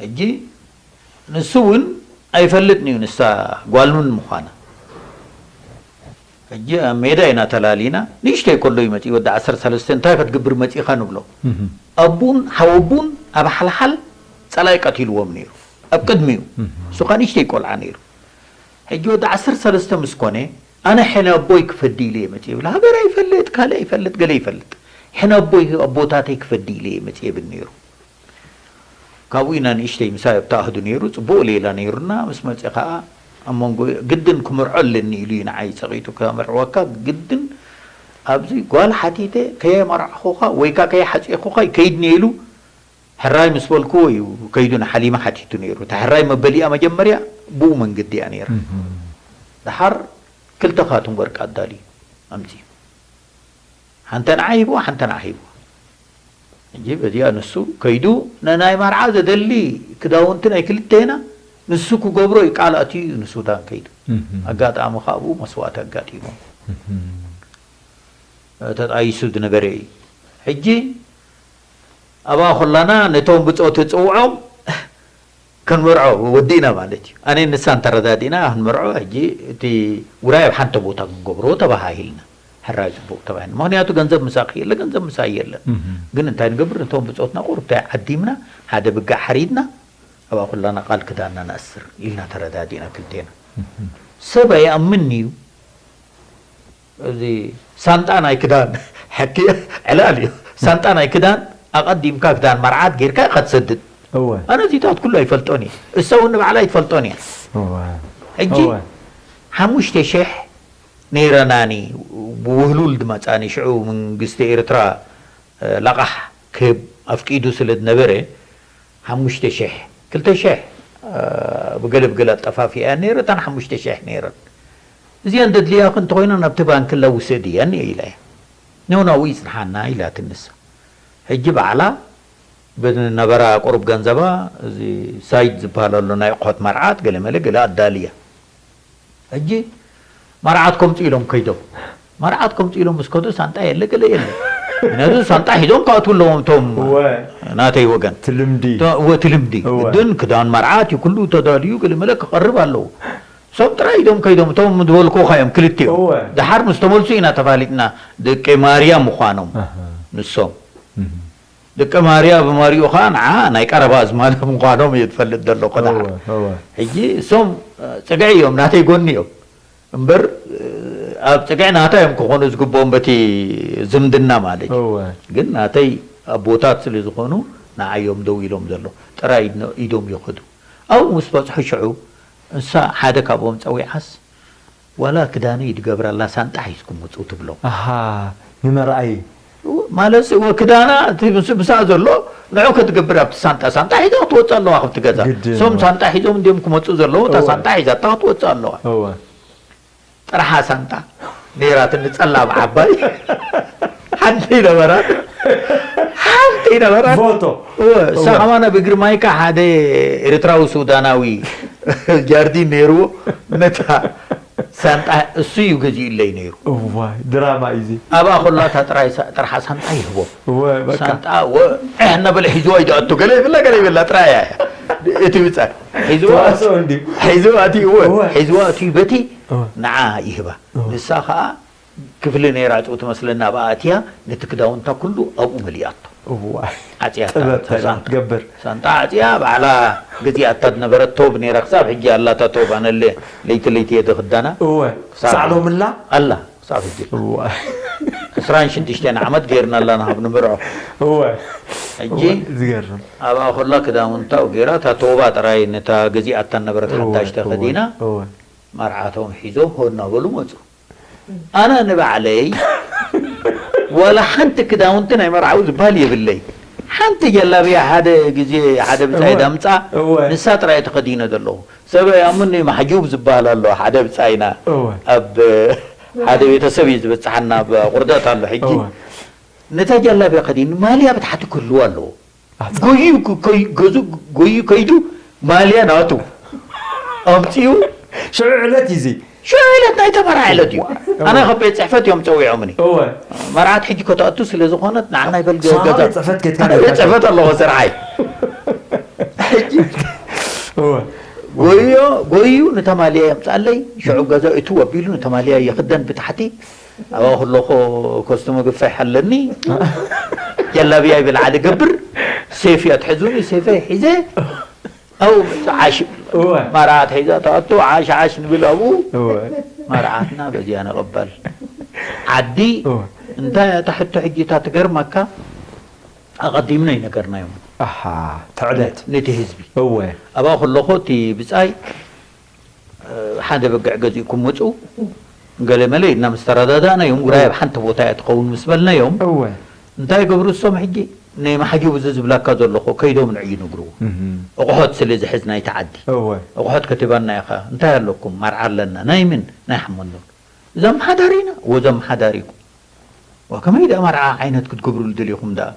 ሕጂ ንሱ እውን ኣይፈልጥን እዩ ንሳ ጓል ምን ምዃና። ሕጂ ኣብ ሜዳ ኢና ተላሊና። ንእሽተይ ከሎ እዩ መጺኡ፣ ወዲ ዓሰርተ ሰለስተ፣ እንታይ ክትገብር መጺኻ ንብሎ። ኣቡን ሓወቡን ኣብ ሓልሓል ጸላኢ ቀቲልዎም ነይሩ፣ ኣብ ቅድሚኡ። እሱ ኸኣ ንእሽተይ ቆልዓ ነይሩ። ሕጂ ወዲ ዓሰርተ ሰለስተ ምስ ኮነ፣ ኣነ ሕነ ኣቦይ ክፈዲ ኢለ እየ መጽእ ይብል። ሃገር ኣይፈልጥ፣ ካልእ ኣይፈልጥ፣ ገለ ይፈልጥ። ሕነ ኣቦይ ኣቦታተይ ክፈዲ ኢለ እየ መጽእ ይብል ነይሩ። ካብኡ ኢና ንእሽተይ ምሳይ ኣብ ተኣህዱ ነይሩ፣ ጽቡቕ ሌላ ነይሩና። ምስ መጽእ ከኣ ኣብ መንጎ ግድን ክምርዖ ኣለኒ ኢሉ እዩ ንዓይ ጸቒጡ። ከመርዕወካ ግድን ኣብዚ ጓል ሓቲተ ከየመርዕኹኻ ወይ ከኣ ከየሓጺኹኻ ይከይድኒ ኢሉ ሕራይ ምስ በልክዎ እዩ ከይዱ ንሓሊመ ሓቲቱ ነይሩ። እታ ሕራይ መበሊኣ መጀመርያ ብኡ መንገዲ እያ ነይራ። ደሓር ክልተ ካቱን ወርቂ ኣዳልዩ ኣምጺኡ። ሓንተ ንዓ ሂብዋ፣ ሓንተ ንዓ ሂብዋ። ሕጂ በዚኣ ንሱ ከይዱ ነናይ መርዓ ዘደሊ ክዳውንቲ ናይ ክልቴና ንሱ ክገብሮ እዩ ቃል ኣትዩ እዩ ንሱዳን ከይዱ። ኣጋጣሚ ካብኡ መስዋእቲ ኣጋጢሞም። ተጣይሱ ዝነበረ እዩ። ሕጂ ኣብኣ ኾላና ነቶም ብጾት ጽውዖም ክንመርዖ ወዲእና ማለት እዩ። ኣነ ንሳን ተረዳዲእና ክንመርዖ፣ ሕጂ እቲ ውራይ ኣብ ሓንቲ ቦታ ክንገብሮ ተባሃሂልና። ሕራይ ጽቡቕ ተባሂልና። ምኽንያቱ ገንዘብ ምሳኺ የለ፣ ገንዘብ ምሳይ የለን። ግን እንታይ ንገብር፣ ነቶም ብጾትና ቁሩብ እንታይ ዓዲምና፣ ሓደ ብጋዕ ሓሪድና፣ ኣብኣ ኩላና ቃል ክዳንና ነእስር ኢልና ተረዳዲእና ክልቴና። ሰብ ኣይኣምንን እዩ። እዚ ሳንጣ ናይ ክዳን ሕኪ ዕላል እዩ። ሳንጣ ናይ ክዳን ኣቐዲምካ ክዳን መርዓት ጌርካ ኢኻ ትሰድድ። እወ። ኣነ እዚታት ኩሉ ኣይፈልጦን እየ። እሳ እውን ንባዕላ ኣይትፈልጦን እያ። እወ። ሕጂ እወ። ሓሙሽተ ሽሕ ነይረናኒ ብውህሉል ድመጻኒ ሽዑ መንግስቲ ኤርትራ ለቓሕ ክህብ ኣፍቂዱ ስለ ዝነበረ ሓሙሽተ ሽሕ፣ ክልተ ሽሕ ብገለ ብገለ ኣጠፋፊኣ ነይረ፣ እተን ሓሙሽተ ሽሕ ነይረን። እዚኣን ደድልያኺ እንተኾይኑ ናብቲ ባንክ ላ ውሰድየን እየ ኢለ እየ። ኖ፣ ናብኡ ይጽንሓና ኢላትኒ ንሳ። ሕጂ ባዕላ ብነበራ ቁሩብ ገንዘባ፣ እዚ ሳይድ ዝበሃል ኣሎ ናይ ኣቑሑት መርዓት፣ ገለ መለ ገለ ኣዳልያ። ሕጂ መርዓት ከምጽኡ ኢሎም ከይዶም። መርዓት ከምጽኡ ኢሎም ምስ ከዱ ሳንጣ የለ ገለ የለ። ምክንያቱ ሳንጣ ሒዞም ክኣትዉ ኣለዎም እቶም እወ። ናተይ ወገን። እቲ ልምዲ። እተ-፣ እወ፣ እቲ ልምዲ። እወ። ግን ክዳን መርዓት እዩ ኩሉ ተዳልዩ ገለ መለ ክቐርብ ኣለዎ። እሶም ጥራይ ኢዶም ከይዶም፣ እቶም ዝበልኩኻ እዮም ክልቲኦም። እወ። ደሓር ምስ ተመልሱ ኢና ተፋሊጥና ደቂ ማርያ ምዃኖም ኣሃ። ንሶም። እህ። ደቂ ማርያ ብማርያኡ ኸኣ ንዓ ናይ ቀረባ ኣዝማድ ምዃኖም እየ ዝፈልጥ ዘለኹ ደሓር። እወ፣ እወ። ሕጂ እሶም፣ እ፣ ጽግዒ እዮም፣ ናተይ ጎኒ እዮም። እምበር፣ እ፣ ኣብ ጽግዒ ናታ እዮም ክኾኑ ዝግብኦም በቲ ዝምድና ማለት እዩ። እወ። ግን ናተይ ኣቦታት ስለ ዝኾኑ ንዓዮም ደው ኢሎም ዘሎ። ጥራይ ኢድኖ-፣ ኢዶም ይኸዱ። ኣብኡ ምስ በጽሑ ሽዑ እንሳ ሓደ ካብኦም ጸዊዓስ፣ ዋላ ክዳነይ ድገብረላ ሳንጣ ሒዝኩም ውጹ ትብሎም። ኣሃ፣ ንመርኣዪ። እወ፣ ማለትሲ፣ እወ፣ ክዳና እቲ ምስ-፣ ምስኣ ዘሎ ንዑ ከትገብር ኣብቲ ሳንጣ፣ ሳንጣ ሒዛ ክትወጽእ ኣለዋ ካብቲ ገዛ። ግድን፣ እሶም እወ። ሳንጣ ሒዞም እንድዮም ክመጹ ዘለዉ፣ እታ እወ። ሳንጣ ሒዛታ ክትወጽእ ኣለዋ። እወ። ጥርሓ ሳንጣ ነይራትኒ ጸላም ዓባይ። ሓንቲ ነበራት። ሓንቲ ነበራት። ፎቶ። እወ፣ እሳ እወ። ከማን ኣብ እግሪ ማይካ ሓደ ኤርትራዊ ሱዳናዊ ጃርዲን ነይርዎ። ነታ ሳንጣ እሱ እዩ ገዚኡለይ ነይሩ። እዋይ፣ ድራማ እዩ እዚ። ኣብኣ ኾላታ ጥራይ ሳ-፣ ጥርሓ ሳንጣ ይህቦ። እወ፣ በቃ። ሳንጣ፣ ወ-፣ ዕሕ እናበለ ሒዝዋ እዩ ዝኣቱ። ገለ ይብላ፣ ገለ ይብላ፣ ጥራይ እያ። እቲ ብጻይ። ሒዝዋ፣ ተዋስኦ እንድዩ። ሒዝዋ ኣትዩ፣ እወ፣ እወ። ሒዝዋ ኣትዩ በቲ እወ። ንዓ ይህባ። እወ። ንሳ ኸኣ ክፍሊ ነይራ፣ ጭው ትመስለና፣ ኣብኣ ኣትያ ነቲ ክዳውንታ ኩሉ ኣብኡ መሊኣቶ። እዋይ። ዓጽያታ ጥበብ እታ ሳንጣ። ትገብር። ሳንጣ ዓጽያ ባዕላ ገዚኣታ ዝነበረት ቶብ ነይራ፣ ክሳብ ሕጂ ኣላታ ቶብ፣ ኣነ ለ ለይቲ ለይቲ እየ ዝኽደና። እወ ክሳብ ሳዕ ሎምላ ኣላ ክሳብ ሕጂ። እዋይ። ዕስራን ሽዱሽተን ዓመት ገይርናላ ንሃብ ንምርዖ። እወ ሕጂ እወ፣ ዝገርም። ኣብኣ ኮላ ክዳውንታ ገይራ፣ እታ ቶባ ጥራይ ነታ ገዚኣታ ነበረት እወ፣ ሓዳሽ እወ፣ ተኸዲና እወ። መርዓቶም ሒዞም ሆ እናበሉ መፁ። ኣነ ንባዕለይ ዋላ ሓንቲ ክዳውንቲ ናይ መርዓዊ ዝበሃል የብለይ። ሓንቲ ጀላብያ ሓደ ግዜ ሓደ ብጻይ እወ፣ ዳምጻ እወ። ንሳ ጥራይ ተኸዲነ ዘለኹ። ሰብ ያምኒ ማሕጁብ ዝበሃል ኣሎ ሓደ ብጻይና እወ። ኣብ ሓደ ቤተሰብ እዩ ዝበጽሓና ኣብ ቁርደት ኣሎ ሕጂ። እወ። ነታ ጀላብያ ከዲኑ ማልያ ብታሕቲ ክህልዎ ኣለዎ። ኣታ። ጎዩ ከይ- ገዙ ጎዩ ከይዱ ማልያ ናቱ ኣምጺኡ ሽዑ ዕለት እዩ እዚ። ሽዑ ዕለት ናይ ተመርዓ ዕለት እዩ። ኣነ ካብ ቤት ጽሕፈት እዮም ጸዊዖምኒ። እወ። መርዓት ሕጂ ከተኣቱ ስለ ዝኾነት ንዓና ይበል ገ- ስኻ ገዛ ቤት ጽሕፈት ኬድካ ኣነ ቤት ጌርካ። ጽሕፈት ኣለዎ ስርዓይ። ሕጂ እወ። ጎዮ ጎዩ ንተማልያ የምጻለይ ሽዑ ገዛ እቱ ኣቢሉ ንተማልያ ይኽደን ብታሕቲ ኣብኣ ከለኹ ኮስትሞ ግፋሕ ኣለኒ ጀላብያ ይብል ዓዲ ገብር ሴፍ እያ ትሕዙኒ ሴፈይ ሒዘ ኣብኡ ዓሽ እወ። መርዓት ሒዛ ተኣቱ ዓሽ ዓሽ ንብል ኣብኡ እወ። መርዓትና በዚያ ንቕበል ዓዲ እወ። እንታይ እታ ሕቶ ሕጂ እታ ትገርመካ ኣቐዲምና ይነገርናዮም ኣሓ ትዕደት ነቲ ህዝቢ እወ ኣብኣ ከለኹ እቲ ብጻይ ሓደ በግዕ ገዚእኩም ምፁ ገለ መለ ኢልና ምስ ተረዳዳእናዮም ውራይ ኣብ ሓንቲ ቦታ እያ ትኸውን ምስ በልናዮም እወ እንታይ ይገብሩ እሶም ሕጂ ናይ ማሕጁብ እዚ ዝብላካ ዘለኹ ከይዶም ንዑ ይነግርዎ እህም። ኣቑሑት ስለ ዝሕዝ ናይቲ ዓዲ እወ ኣቑሑት ከቲባና ኢኻ እንታይ ኣለኩም መርዓ ኣለና ናይ ምን ናይ ሓመንዶ እዛ ኣመሓዳሪ ኢና እወ እዛ ኣመሓዳሪ ኢኹም ዋ ከመይ ደኣ መርዓ ዓይነት ክትገብሩ ዝደልኹም ደኣ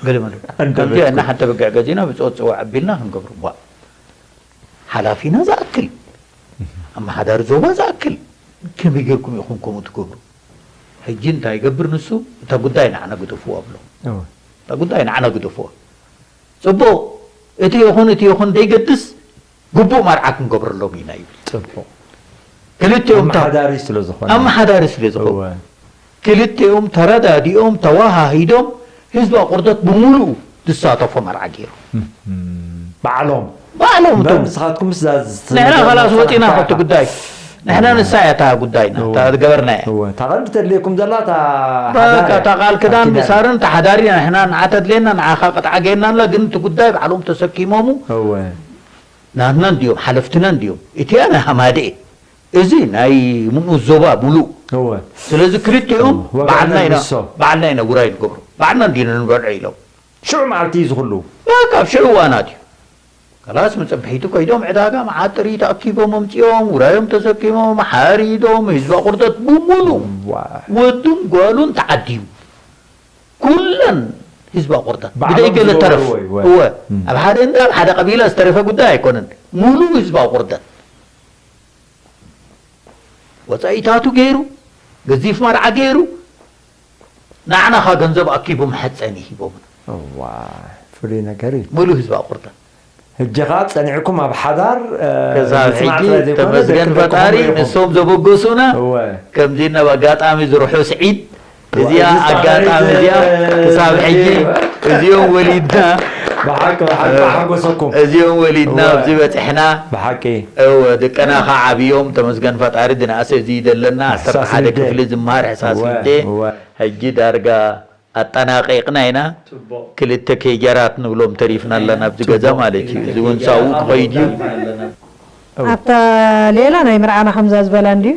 ገለ መለ ኣንደበትኩም። ከምዚኣ እና ሓንቲ በግዕ ገዚእና ብፆት ፅዋዕ ኣቢልና ክንገብሩ ዋ ሓላፊና ዝኣክል ኣመሓዳሪ ዞባ ዝኣክል ከመይ ጌርኩም ኢኹም ከምኡ ትገብሩ ሕጂ እንታይ ይገብር ንሱ እታ ጉዳይ ንዓና ግደፍዋ ብሎ እወ እታ ጉዳይ ንዓና ግደፍዋ ፅቡቕ እቲ ይኹን እቲ ይኹን ዘይገድስ ግቡእ መርዓ ክንገብረሎም ኢና ይብል ፅቡቕ ክልቲኦም ታ- ኣመሓዳሪ ስለ ዝኾነ ኣመሓዳሪ ስለ ዝኾኑ እወ ክልቲኦም ተረዳዲኦም ተዋሃሂዶም ህዝቢ ኣቑርደት ብምሉኡ ዝሳተፎ መርዓ ገይሩ ባዕሎም ባዕሎም እምበር እቶም ንስኻትኩም ምስ ንሕና ኸላስ ወፂና ከቲ ጉዳይ ንሕና ንሳ እያ እታ ጉዳይና እታ ዝገበርና እያ እወ እታ ቀንዲ ተድልየኩም ዘላ እታ በቃ እታ ቃል ክዳን ምሳርን ተሓዳሪ ንሕና ንዓ ተድልየና ንዓኻ ቅጥዓ ገይርና ኣላ ግን እቲ ጉዳይ ባዕሎም ተሰኪሞሙ እወ ናትና እንዲዮም ሓለፍትና እንዲዮም እቲያ ናይ ሃማደኤ እዚ ናይ ምኡ ዞባ ሙሉእ እወ ስለዚ ክልቲኦም ወገንና ባዕልና ኢና ንሶም። ባዕልና ኢና ውራይ ንገብሮ ባዕልና እንዲና ንበልዖ ኢሎም ሽዑ መዓልቲ እዩ ዝኽሉ በቃ ኣብ ሽዑ እዋናት እዩ ከላስ መፀብሒቱ ከይዶም ዕዳጋ መዓት ጥሪት ኣኪቦም ኣምፂኦም ውራዮም ተሰኪሞም ሓሪዶም ህዝቢ ኣቁርደት ብሙሉ ዋ ወዱን ጓሉን ተዓዲዩ ኩለን ህዝቢ ኣቁርደት ባዕሎም ብደይ ገለ ተረፍ ዝገበርዎ እዩ፣ ወ- እወ እም። ኣብ ሓደ እንዳ ኣብ ሓደ ቀቢላ ዝተረፈ ጉዳይ ኣይኮነን ሙሉ ህዝቢ ኣቁርደት ወፃኢታቱ ገይሩ ገዚፍ መርዓ ገይሩ ንዓና ኻ ገንዘብ ኣኪቡ መሐፀኒ ሂቦም እዋ ፍሉይ ነገር እዩ ሙሉ ህዝቢ ኣቁርደት ሕጂ ኸዓ ጸኒዕኩም ኣብ ሓዳር እ፣ ክሳብ ምጽናዕ ሕጂ ጥራይ ዘይኮነ ተመስገን ደቂ ፈጣሪ ደቅኹም ኢኹም። ንሶም ዘበገሱና እወ ከምዚ ናብ ኣጋጣሚ ዝርሑስ ዒድ እዚኣ እዚ ኣጋጣሚ ጣዕሚ እዚኣ እዚ- ክሳብ ሕጂ እዚኦም ወሊድና ብሓቂ ብሓቂ ሓጎሰኩም እዚኦም ወሊድና እወ። ኣብዚ በፅሕና ብሓቂ እወ ደቅና ከዓ ዓብዮም ተመስገን ፈጣሪ ድንኣሰ እዚ ዘለና ዓሰርተ ሓደ ሕሳስ ንዴ። ክፍሊ ዝመሃር ሕሳስ እወ፣ ንዴ እወ። ሕጂ ዳርጋ ኣጠናቂቕና ኢና ጽቡቕ ክልተ ኬጀራት ንብሎም ተሪፍና ኣለና ኣብዚ ገዛ ማለት እዩ እዚ እውን ሳብኡ ክኸይድ እዩ እወ። ኣብታ ሌላ ናይ ምርዓና ከምዛ ዝበላ እንድዩ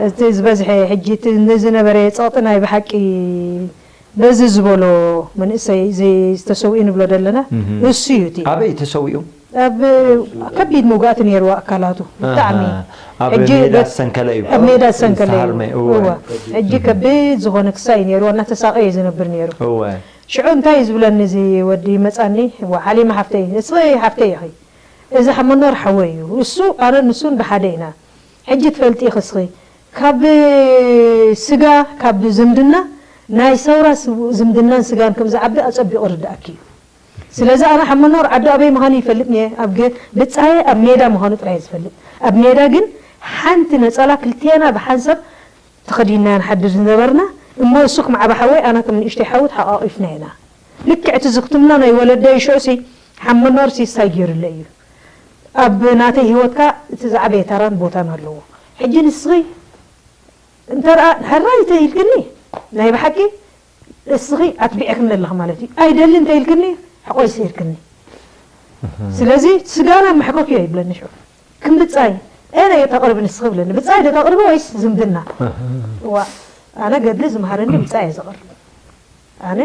እቲ ዝበዝሐ ሕጂ እቲ ንዝነበረ ፀቕጢ ናይ ብሓቂ በዚ ዝበሎ መንእሰይ እዚ ዝተሰውኡ ንብሎ ዘለና እህ። እሱ እዩ እቲ ኣበይ ተሰዊኡ ኣብ ከቢድ መውጋእቲ ነይርዎ ኣካላቱ ብጣዕሚ ኣብ ሕጂ ሜዳ በት- ዝሰንከለ እዩ ኣብ ሜዳ ዝሰንከለ እዩ ዝተሃርመ፣ እወ። እወ። ሕጂ ከቢድ ዝኾነ ክሳይ ነይርዎ እናተሳቀየ ዝነብር ነይሩ እወ ሽዑ እንታይ እዩ ዝብለኒ እዚ ወዲ መጻኒ እዋ ሓሊማ ሓፍተይ እስኺ ሓፍተይ ኢኺ እዚ ሓመኖር ሓወይ እዩ እሱ ኣነ ንሱን ብሓደ ኢና ሕጂ ትፈልጢ ኢኺ እስኺ ካብ ስጋ ካብ ዝምድና ናይ ሰውራ ስ- ዝምድናን ስጋን ከም ዝዓቢ ኣጸቢቑ ርዳእኪ እዩ ስለዚ ኣነ ሓመኖር ዓዱ ኣበይ ምዃኑ ይፈልጥ እየ ኣብ ገ- ብጻየ ኣብ ሜዳ ምዃኑ ጥራይ ዝፈልጥ ኣብ ሜዳ ግን ሓንቲ ነጸላ ክልቴና ብሓንሳብ ተኸዲንና ንሓድር ዝነበርና እሞ እሱ ከም ዓባ ሓወይ ኣነ ከም ንእሽተይ ሓዊ ተሓቋቒፍና ኢና ልክዕ እቲ ዝኽትምና ናይ ወለደይ ሽዑሲ ሓመኖር ሲሳይ ገይሩለይ እዩ። ኣብ ናተይ ህይወትካ እቲ ዝዓበየ ታራን ቦታን ኣለዎ። ሕጂ ንስኺ እንተ ደኣ ሕራይ እንተ ኢልክኒ ናይ ብሓቂ እስኺ ኣትቢዕክኒ ኣለኺ ማለት እዩ። ኣይደሊ እንተ ኢልክኒ ሕቆይ ሰይርክኒ። ስለዚ ስጋና መሕኮኪ ይብለኒ ሽዑ። ክም ብጻይ ኣነ እየ ተቕርቢ ንስኺ ብለኒ። ብጻይ ዶ ተቕርቢ ወይስ ዝምድና? ዋ ኣነ ገድሊ ዝምሃረኒ ብጻይ እየ ዘቕርብ። ኣነ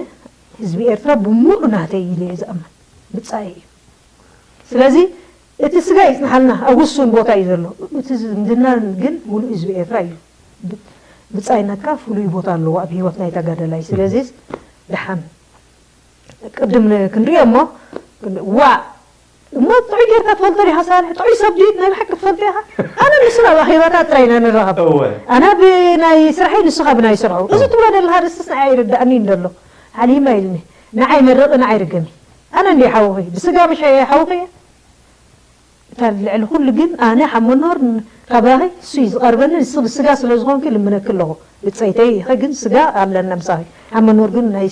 ህዝቢ ኤርትራ ብምሉእ ናተይ ኢለ እየ ዝኣምን። ብጻይ እዩ። ስለዚ እቲ ስጋ ይጽንሓልና ኣብ ውሱን ቦታ እዩ ዘሎ። እቲ ዝምድና ግን ሙሉእ ህዝቢ ኤርትራ እዩ። ብ- ብጻይነትካ ፍሉይ ቦታ ኣለዎ ኣብ ህይወት ናይ ተጋደላይ። ስለዚ ደሓን ቅድም ን- ክንሪኦ እሞ ዋ እሞ ጥዑይ ጌርካ ትፈልጦ ዲኻ ሳልሕ? ጥዑይ ሰብ ድዩ ናይ ብሓቂ ትፈልጦ ኢኻ? ኣነ ንሱ ናብ ኣኼባታት ጥራይ ኢና ንራኸብ። እወ። ኣነ ብናይ ስርሐይ ንሱ ካብ ናይ ስርሑ። እዚ ትብሎ ዘለኻ ርእስስ ንዓይ ኣይርዳእኒ እንደሎ። ሓሊማ ኢልኒ። ንዓይ መርቕ ንዓይ ርገሚ። ኣነ እንዲ ሓውኺ ብስጋ ምሽ ሓውኺ እየ። እታ ልዕሊ ኩሉ ግን ኣነ ሓመኖር ካባኺ እሱ እዩ ዝቐርበኒ። ንስ ብስጋ ስለ ዝኾንኪ ልምነኪ ኣለኹ። ብጸይተይ ኢኸ ግን ስጋ ኣለና ምሳኺ። ሓመኖር ግን ናይ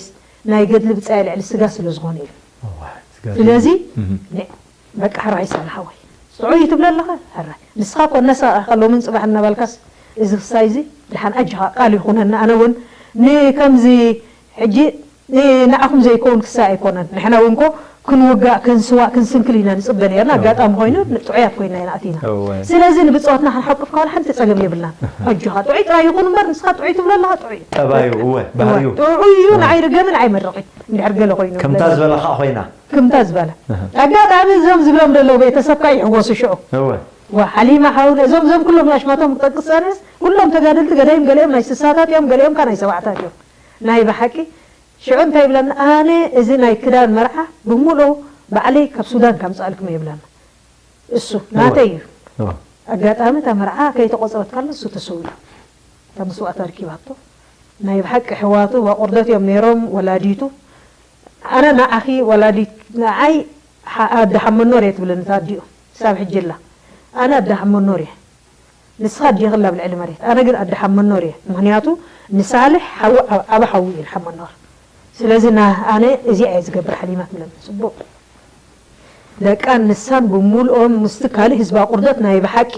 ናይ ገድሊ ብጻይ ልዕሊ ስጋ ስለ ዝኾነ እዩ። እዋ፣ ስጋ ስለዚ እህ። ነ- በቃ ሕራይ ሳላ ሓወይ ጥዑይ ትብለ ኣለኻ። ሕራይ ንስኻ ኮ ነሳ ከሎምን ጽባሕ እናባልካስ እዚ ክሳይ እዚ ድሓን ኣጆኻ ቃል ይኹነና። ኣነ እውን ንከምዚ ሕጂ ንዓኹም ዘይከውን ክሳይ ኣይኮነን። ንሕና እውን ኮ ክንውጋእ ክንስዋእ ክንስንክል ኢና ንጽበ ነርና። ኣጋጣሚ ኮይኑ ጥዑያት ኮይና ኢና ኣቲና። እወ። ስለዚ ንብጽዋትና ክንሓቁፍ ካል ሓንቲ ጸገም የብልናን። ኣጆኻ ጥዑይ ጥራይ ይኹን እምበር ንስኻ ጥዑይ ትብሎ ኣለኻ ጥዑይ እዩ። ጠባዩ እወ ባህሪዩ። ጥዑይ እዩ። ንዓይ ርገምን ኣይመርቕን እንድሕር ገለ ኮይኑ ከምታ ዝበላ ከዓ ኮይና። ከምታ ዝበላ ኣጋጣሚ እዞም ዝብሎም ዘለዉ ቤተሰብካ ይሕወሱ ሽዑ። እወ። ዋ ሓሊማ ሓውነ እዞም እዞም ኩሎም ኣሽማቶም ክጠቅስ ኣነስ ኩሎም ተጋደልቲ ገዳይም ገሊኦም ናይ ስሳታት እዮም ገሊኦም ካ ናይ ሰባዕታት እዮም። ናይ ብሓቂ ሽዑ እንታይ ይብለኒ ኣነ እዚ ናይ ክዳን መርዓ ብምሉኡ ባዕለይ ካብ ሱዳን ከምፅኣልኩም ይብለኒ። እሱ ናተይ እዩ። ኣጋጣሚ እታ መርዓ ከይተቆፀረት ካላ እሱ ተሰዊኡ። እታ መስዋእታ ኣርኪባቶ። ናይ ብሓቂ ኣሕዋቱ ዋቁርደት እዮም ነይሮም ወላዲቱ። ኣነ ንዓኺ ወላዲት ንዓይ ኣደ ሓመኖር እየ ትብለኒ እታ ኣዲኡ ክሳብ ሕጂ ኣላ። ኣነ ኣደ ሓመኖር እየ። ንስኻ ኣዴኺ ኣላ ኣብ ልዕሊ መሬት ኣነ ግን ኣደ ሓመኖር እየ ምኽንያቱ ንሳልሕ ዓቢ ሓዊ እዩ ንሓመኖር። ስለዚ ኣነ እዚኣ እየ ዝገብር ሓሊማ ትብለኒ። ፅቡቕ። ደቃን ንሳን ብምሉኦም ምስቲ ካልእ ህዝቢ ኣቑርደት ናይ ብሓቂ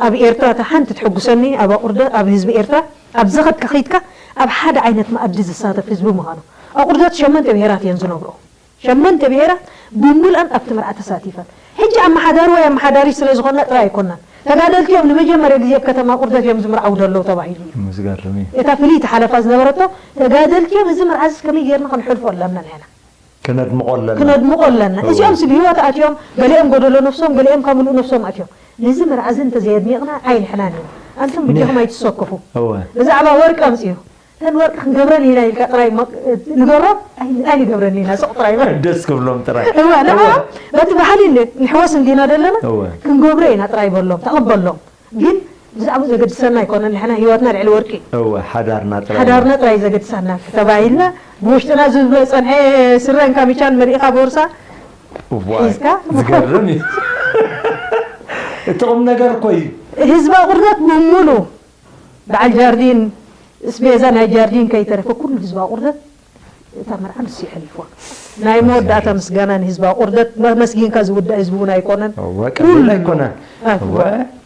ኣብ ኤርትራ እታ ሓንቲ ትሕጉሰኒ ኣብ ኣቑርደት ኣብ ህዝቢ ኤርትራ ኣብ ዘኸድካ ኸይድካ ኣብ ሓደ ዓይነት መኣዲ ዝሳተፍ ህዝቢ ምዃኑ። ኣቑርደት ሸመንተ ብሄራት እየን ዝነብርኦ። ሸመንተ ብሄራት ብምሉኣን ኣብቲ መርዓ ተሳቲፈን። ሕጂ ኣመሓዳሪ ወይ ኣመሓዳሪ ስለ ዝኾንና ጥራይ ኣይኮናን። ተጋደልቲ እዮም ንመጀመርያ ግዜ ኣብ ከተማ ኣቑርደት እዮም ዝምርዓዉ ዘለዉ ተባሂሉ እዩ። ዝገርም እዩ። እታ ፍልይቲ ሓለፋ ዝነበረቶ ተጋደልቲ እዮም እዚ መርዓ እዚ ከመይ ጌርና ከነሕልፎ ኣለና ንሕና። ክነድምቖ ኣለና። ክነድምቖ ኣለና። እወ። እዚኦም ስብ ህይወት ኣትዮም፣ ገሊኦም ጎደሎ ነፍሶም፣ ገሊኦም ካብ ምሉእ ነፍሶም ኣትዮም። ነዚ መርዓ እዚ እንተዘየድሚቕና ኣይንሕናን ኢና። ኣንቱም ብጀኹም ኣይትሰከፉ። እወ። ብዛዕባ ወርቂ ኣምፅኡ። እተን ወርቂ ክንገብረን ኢና ኢልካ ጥራይ መ- ንገሮም፣ ኣይ- ኣይንገብረን ኢና፣ ስቕ ጥራይ በል። ደስ ክብሎም ጥራይ። እወ፣ ንዓ እወ። በቲ ባህሊ ን- ንሕወስ እንዲና ዘለና፣ እወ። ክንገብሮ ኢና ጥራይ በሎም፣ ተቐበሎም። ግን ብዛዕባ ዘገድሰና ኣይኮነን፣ ንሕና ህይወትና ልዕሊ ወርቂ። እወ፣ ሓዳርና ጥራይ። ሓዳርና ጥራይ ዘገድሰና ተባሂልና፣ ብውሽጥና ዝብሎ ጸንሐ ስረን ካሚቻን መሊእኻ ቦርሳ እዋይ፣ ሒዝካ። ዝገርም እዩ። እቲ ቁም ነገር እኮ እዩ። ህዝቢ ኣቑርደት ብምሉ በዓል ጃርዲን፣ እስቤዛ ናይ ጃርዲን ከይተረፈ ኩሉ ህዝቢ ኣቑርደት እታ መርዓ ንሱ የሕሊፍዋ። ናይ መወዳእታ ምስጋና ንህዝቢ ኣቑርደት፣ መመስጊንካ ዝውዳእ ህዝቢ እውን ኣይኮነን። እወ፣ ቀሊል ኩሉ ኣይኮነን። ኣዎ። እወ።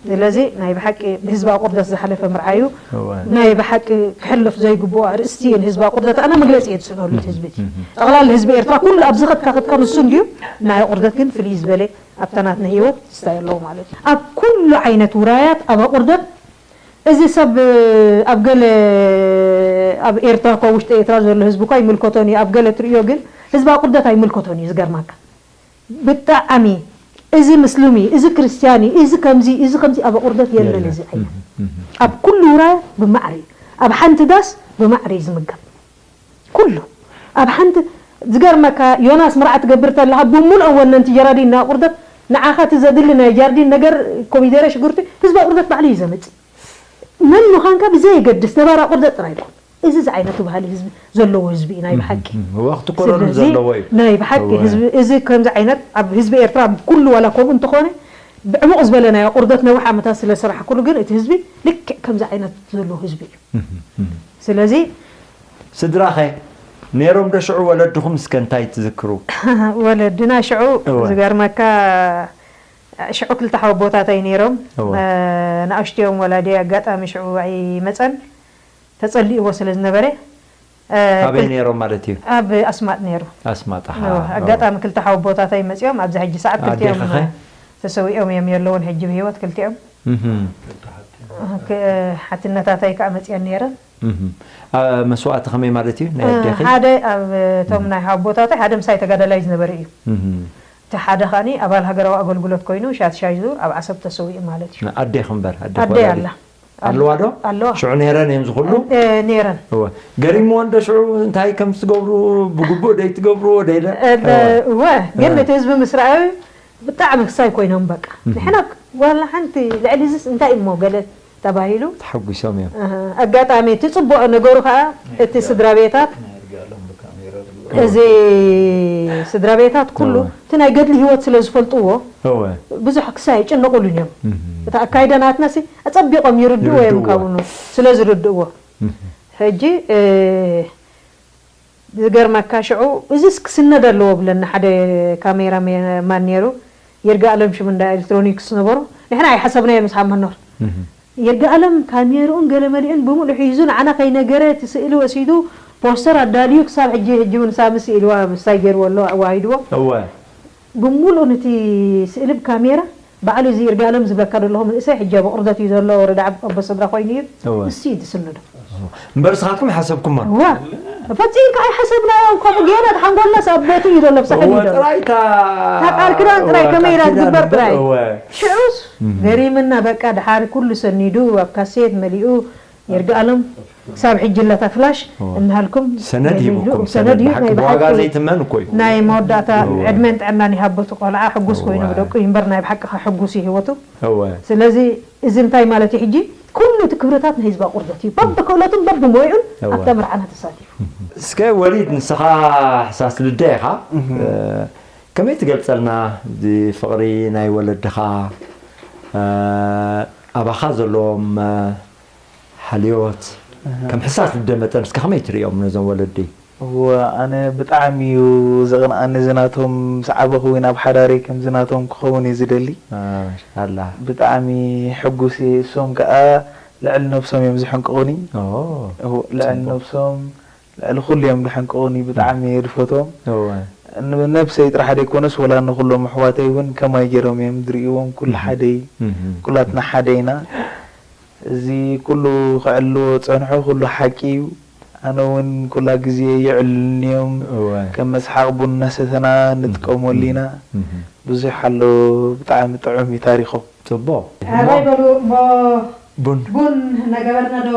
ስለዚ ናይ ብሓቂ ብህዝቢ ኣቑርደት ዝሓለፈ መርዓ እዩ። እወ። ናይ ብሓቂ ክሕለፍ ዘይግብኦ ኣርእስቲ እዩ ንህዝቢ ኣቑርደት። ኣነ መግለጺ እየ ዝስእነሉ እቲ ህዝቢ እቲ። እህ። ጠቕላላ ህዝቢ ኤርትራ ኩሉ ኣብ ዝኸድካ ከድካ ንሱ እንድዩ። ናይ ኣቑርደት ግን ፍልይ ዝበለ ኣብታ ናትና ህይወት ይስታይ ኣለዎ ማለት እዩ። ኣብ ኩሉ ዓይነት ውራያት ኣብ ኣቑርደት እዚ ሰብ ኣብ ገለ ኣብ ኤርትራ እኳ ውሽጢ ኤርትራ ዘሎ ህዝቢ እኳ ይምልከቶን እዩ ኣብ ገለ ትርእዮ ግን ህዝቢ ኣቁርደት ኣይምልከቶን እዩ ዝገርማካ ብጣዕሚ እዚ ምስሉም እዩ እዚ ክርስትያን እዩ እዚ ከምዚ እዚ ከምዚ ኣብ ኣቁርደት የለን እዚ ዓይነት ኣብ ኩሉ ውራይ ብማዕረ እዩ ኣብ ሓንቲ ዳስ ብማዕረ እዩ ዝምገብ ኩሉ ኣብ ሓንቲ ዝገርመካ ዮናስ መርዓ ትገብር ተለኻ ብምሉእ ወነንቲ ጀራዲን ናይ ኣቁርደት ንዓኻ እቲ ዘድሊ ናይ ጃርዲን ነገር ኮሚደረ ሽጉርቲ ህዝቢ ኣቁርደት ባዕሉ እዩ ዘምጽእ መን ምዃንካ ብዘየገድስ ነባር ኣቁርደት ጥራይ ይኹን እዚ ዝዓይነቱ ባህሊ ህዝቢ ዘለዎ ህዝቢ እዩ ናይ ብሓቂ ወቅቲ ኮሎኒ ዘለዎ እዩ ናይ ብሓቂ ህዝቢ እዚ ከምዚ ዓይነት ኣብ ህዝቢ ኤርትራ ኩሉ ዋላ ከምኡ እንተኾነ ብዕሙቕ ዝበለ ናይ ኣቁርደት ነዊሕ ዓመታት ስለ ስራሕ ኩሉ ግን እቲ ህዝቢ ልክዕ ከምዚ ዓይነት ዘለዎ ህዝቢ እዩ ስለዚ ስድራኸ ነይሮም ዶ ሽዑ ወለድኹም እስከ እንታይ ትዝክሩ? ወለድና ሽዑ እወ። ዝገርመካ ሽዑ ክልተ ሓወቦታተይ ነይሮም እወ። እ፣ ንኣሽትዮም ወላዲ ኣጋጣሚ ሽዑ ኣይመፀን ተፀሊእዎ ስለ ዝነበረ እ፣ ኣበይ ክል- ነይሮም ማለት እዩ? ኣብ ኣስማጥ ነይሩ ኣስማጣ እወ፣ ኣጋጣሚ ክልተ ሓወቦታተይ መፂኦም ኣብዚ ሕጂ ሰዓት ክልቲኦም ኣዴኺኸ? ተሰዊኦም እዮም የለውን ሕጂ ብሂወት ክልቲኦም እህም። ክ- ሓትነታተይ ከዓ መፅየን ነይረን እህም። ኣ፣ መስዋእቲ ከመይ ማለት እዩ? ናይ ኣዴኺ? ሓደ ኣብ እቶም ናይ ሓቦታተይ ሓደ ምሳይ ተጋዳላይ ዝነበረ እዩ እህም። እቲ ሓደ ከዓኒ ኣባል ሃገራዊ ኣገልግሎት ኮይኑ ሻትሻይ ዙር ኣብ ዓሰብ ተሰዊኡ ማለት እዩ ኣዴኺ እምበር ኣዴኺ ኣደ ወላዲት? ኣላ ኣለዋ ዶ? ኣለዋ ሽዑ ነይረን እዮም ዝኽሉ? እ፣ ነይረን እወ። ገሪምዎ እንደ ሽዑ እንታይ ከም ትገብሩ ብግቡእ ደይ ትገብርዎ ደይለ? እለ- እወ ግን እ። እቲ ህዝቢ ምስ ረኣዩ ብጣዕሚ ክሳይ ኮይኖም በቃ ንሕና ዋላ ሓንቲ ልዕሊ ዝስ እንታይ እሞ ገለ ተባሂሉ ተሓጒሶም እዮም። ኣሃ፣ ኣጋጣሚ እቲ ፅቡቕ ነገሩ ከዓ እቲ ስድራ ቤታት እዚ ስድራ ቤታት ኩሉ እወ። እቲ ናይ ገድሊ ህይወት ስለ ዝፈልጥዎ እወ። ብዙሕ ክሳይ ኣይጭነቁሉን እዮም እህ። እቲ ኣካይዳ ናትና ሲ ኣፀቢቆም ይርድእዎ እዮም ይርድእዎ። ካብኑ ስለ ዝርድእዎ እህ። ሕጂ እ፣ ዝገርመካ ሽዑ እዚስ ክስነድ ኣለዎ ብለና ሓደ ካሜራ ማን ነይሩ ይርጋ ኣለም ሽም እንዳ ኤሌክትሮኒክስ ነበሩ ንሕና ኣይሓሰብናዮ ምስ ሓመኖር እህ። ይርጋ ኣለም ካሜርኡን ገለ መሊኡን ብምሉእ ሒዙ ንዓና ከይነገረ እቲ ስእሊ ወሲዱ ፖስተር ኣዳልዩ ክሳብ ሕጂ ሕጂ እውን ሳብ ስእልዋ ምሳይ ገይርዎ ኣሎ ኣዋሂድዎ እወ። ብምሉእ ነቲ ስእሊ ብካሜራ ባዕሉ እዚ ይርጋ ኣለም ዝብለካ ዘለኹ መንእሰይ ሕጂ ኣብ ኣቑርደት እዩ ዘሎ ወረዳ ዓቢ ኣቦ ስድራ ኮይኑ እዩ እወ። ንሱ እዩ ዝስንዶ እምበር ስኻትኩም ሓሰብኩማ ዋ ፈጺምካ ኣይሓሰብናዮ ከምኡ ገና ተሓንጎልና ሳቦቱ እዩ ዘሎ ብሳሕል እወ እዩ ዘሎ ጥራይ እታ እታ ቃል ክዳን ጥራይ እወ፣ ከመይ ኢላ ቃል ኪዳን ትግበር እምበር፣ ጥራይ እወ። ሽዑስ ገሪምና በቃ ድሓር ኩሉ ሰኒዱ ኣብ ካሴት መሊኡ ይርጋ ኣለም ክሳብ ሕጂ ለታ ፍላሽ እወ። እናሃልኩም ሰነድ ሂቡኩም ሰነድ እዩ ናይ ብዋጋ ብሓቂ ዘይትመን እኮ እዩ ናይ መወዳእታ እወ። ዕድመን ጥዕናን ይሃቦ እቲ ቆልዓ ሕጉስ ኮይኑ እወ። ብደቁ ይንበር ናይ ብሓቂ ከሕጉስ እዩ ህይወቱ ስለዚ እዚ እንታይ ማለት እዩ ሕጂ ኩሉ እቲ ክብርታት ናይ ህዝቢ ኣቁርደት እዩ በብክእለቱን በብሞይኡን እወ። ኣብታ መርዓና ተሳቲፉ እስከ ወሊድ ንስኻ ሕሳስ ልደ ኢኻ እ፣ ከመይ ትገልጸልና እዚ ፍቕሪ ናይ ወለድኻ እ፣ ኣባኻ ዘለዎም እ፣ ሓልዮት ከም ሕሳስ ልደ መጠን እስከ ከመይ ትርእዮም ነዞም ወለዲ እወ ኣነ ብጣዕሚ እዩ ዘቕንኣኒ እዚ ናቶም ምስ ዓበኹ እውን ኣብ ሓዳረይ ከምዚ ናቶም ክኸውን እየ ዝደሊ ማሻላ ብጣዕሚ ሕጉስ እየ እሶም ከዓ ልዕሊ ነብሶም እዮም ዝሕንቅቑኒ ኦ፣ እወ፣ ልዕሊ ጽቡቕ። ነብሶም ልዕሊ ኩሉ እዮም ዝሕንቅቑኒ ብጣዕሚ እየ ዝፈትዎም እወ ንነብሰይ ጥራሕ ዘይኮነስ ወላ ንኩሎም ኣሕዋተይ እውን ከማይ ገይሮም እዮም ዝርእይዎም ኩሉ ሓደ እዩ እህ። ኩላትና ሓደ ኢና እዚ ኩሉ ክዕልዎ ፀንሑ ኩሉ ሓቂ እዩ ኣነ እውን ኩላ ግዜ ይዕልልኒ እዮም እወ ከም መስሓቕ ቡን እናሰተና ንጥቀመሉ ኢና እህ። ብዙሕ ኣሎ ብጣዕሚ ጥዑም እዩ ታሪኾም ጽቡቕ ኣባይ በሉ እሞ ቡን ቡን እናገበርና ዶ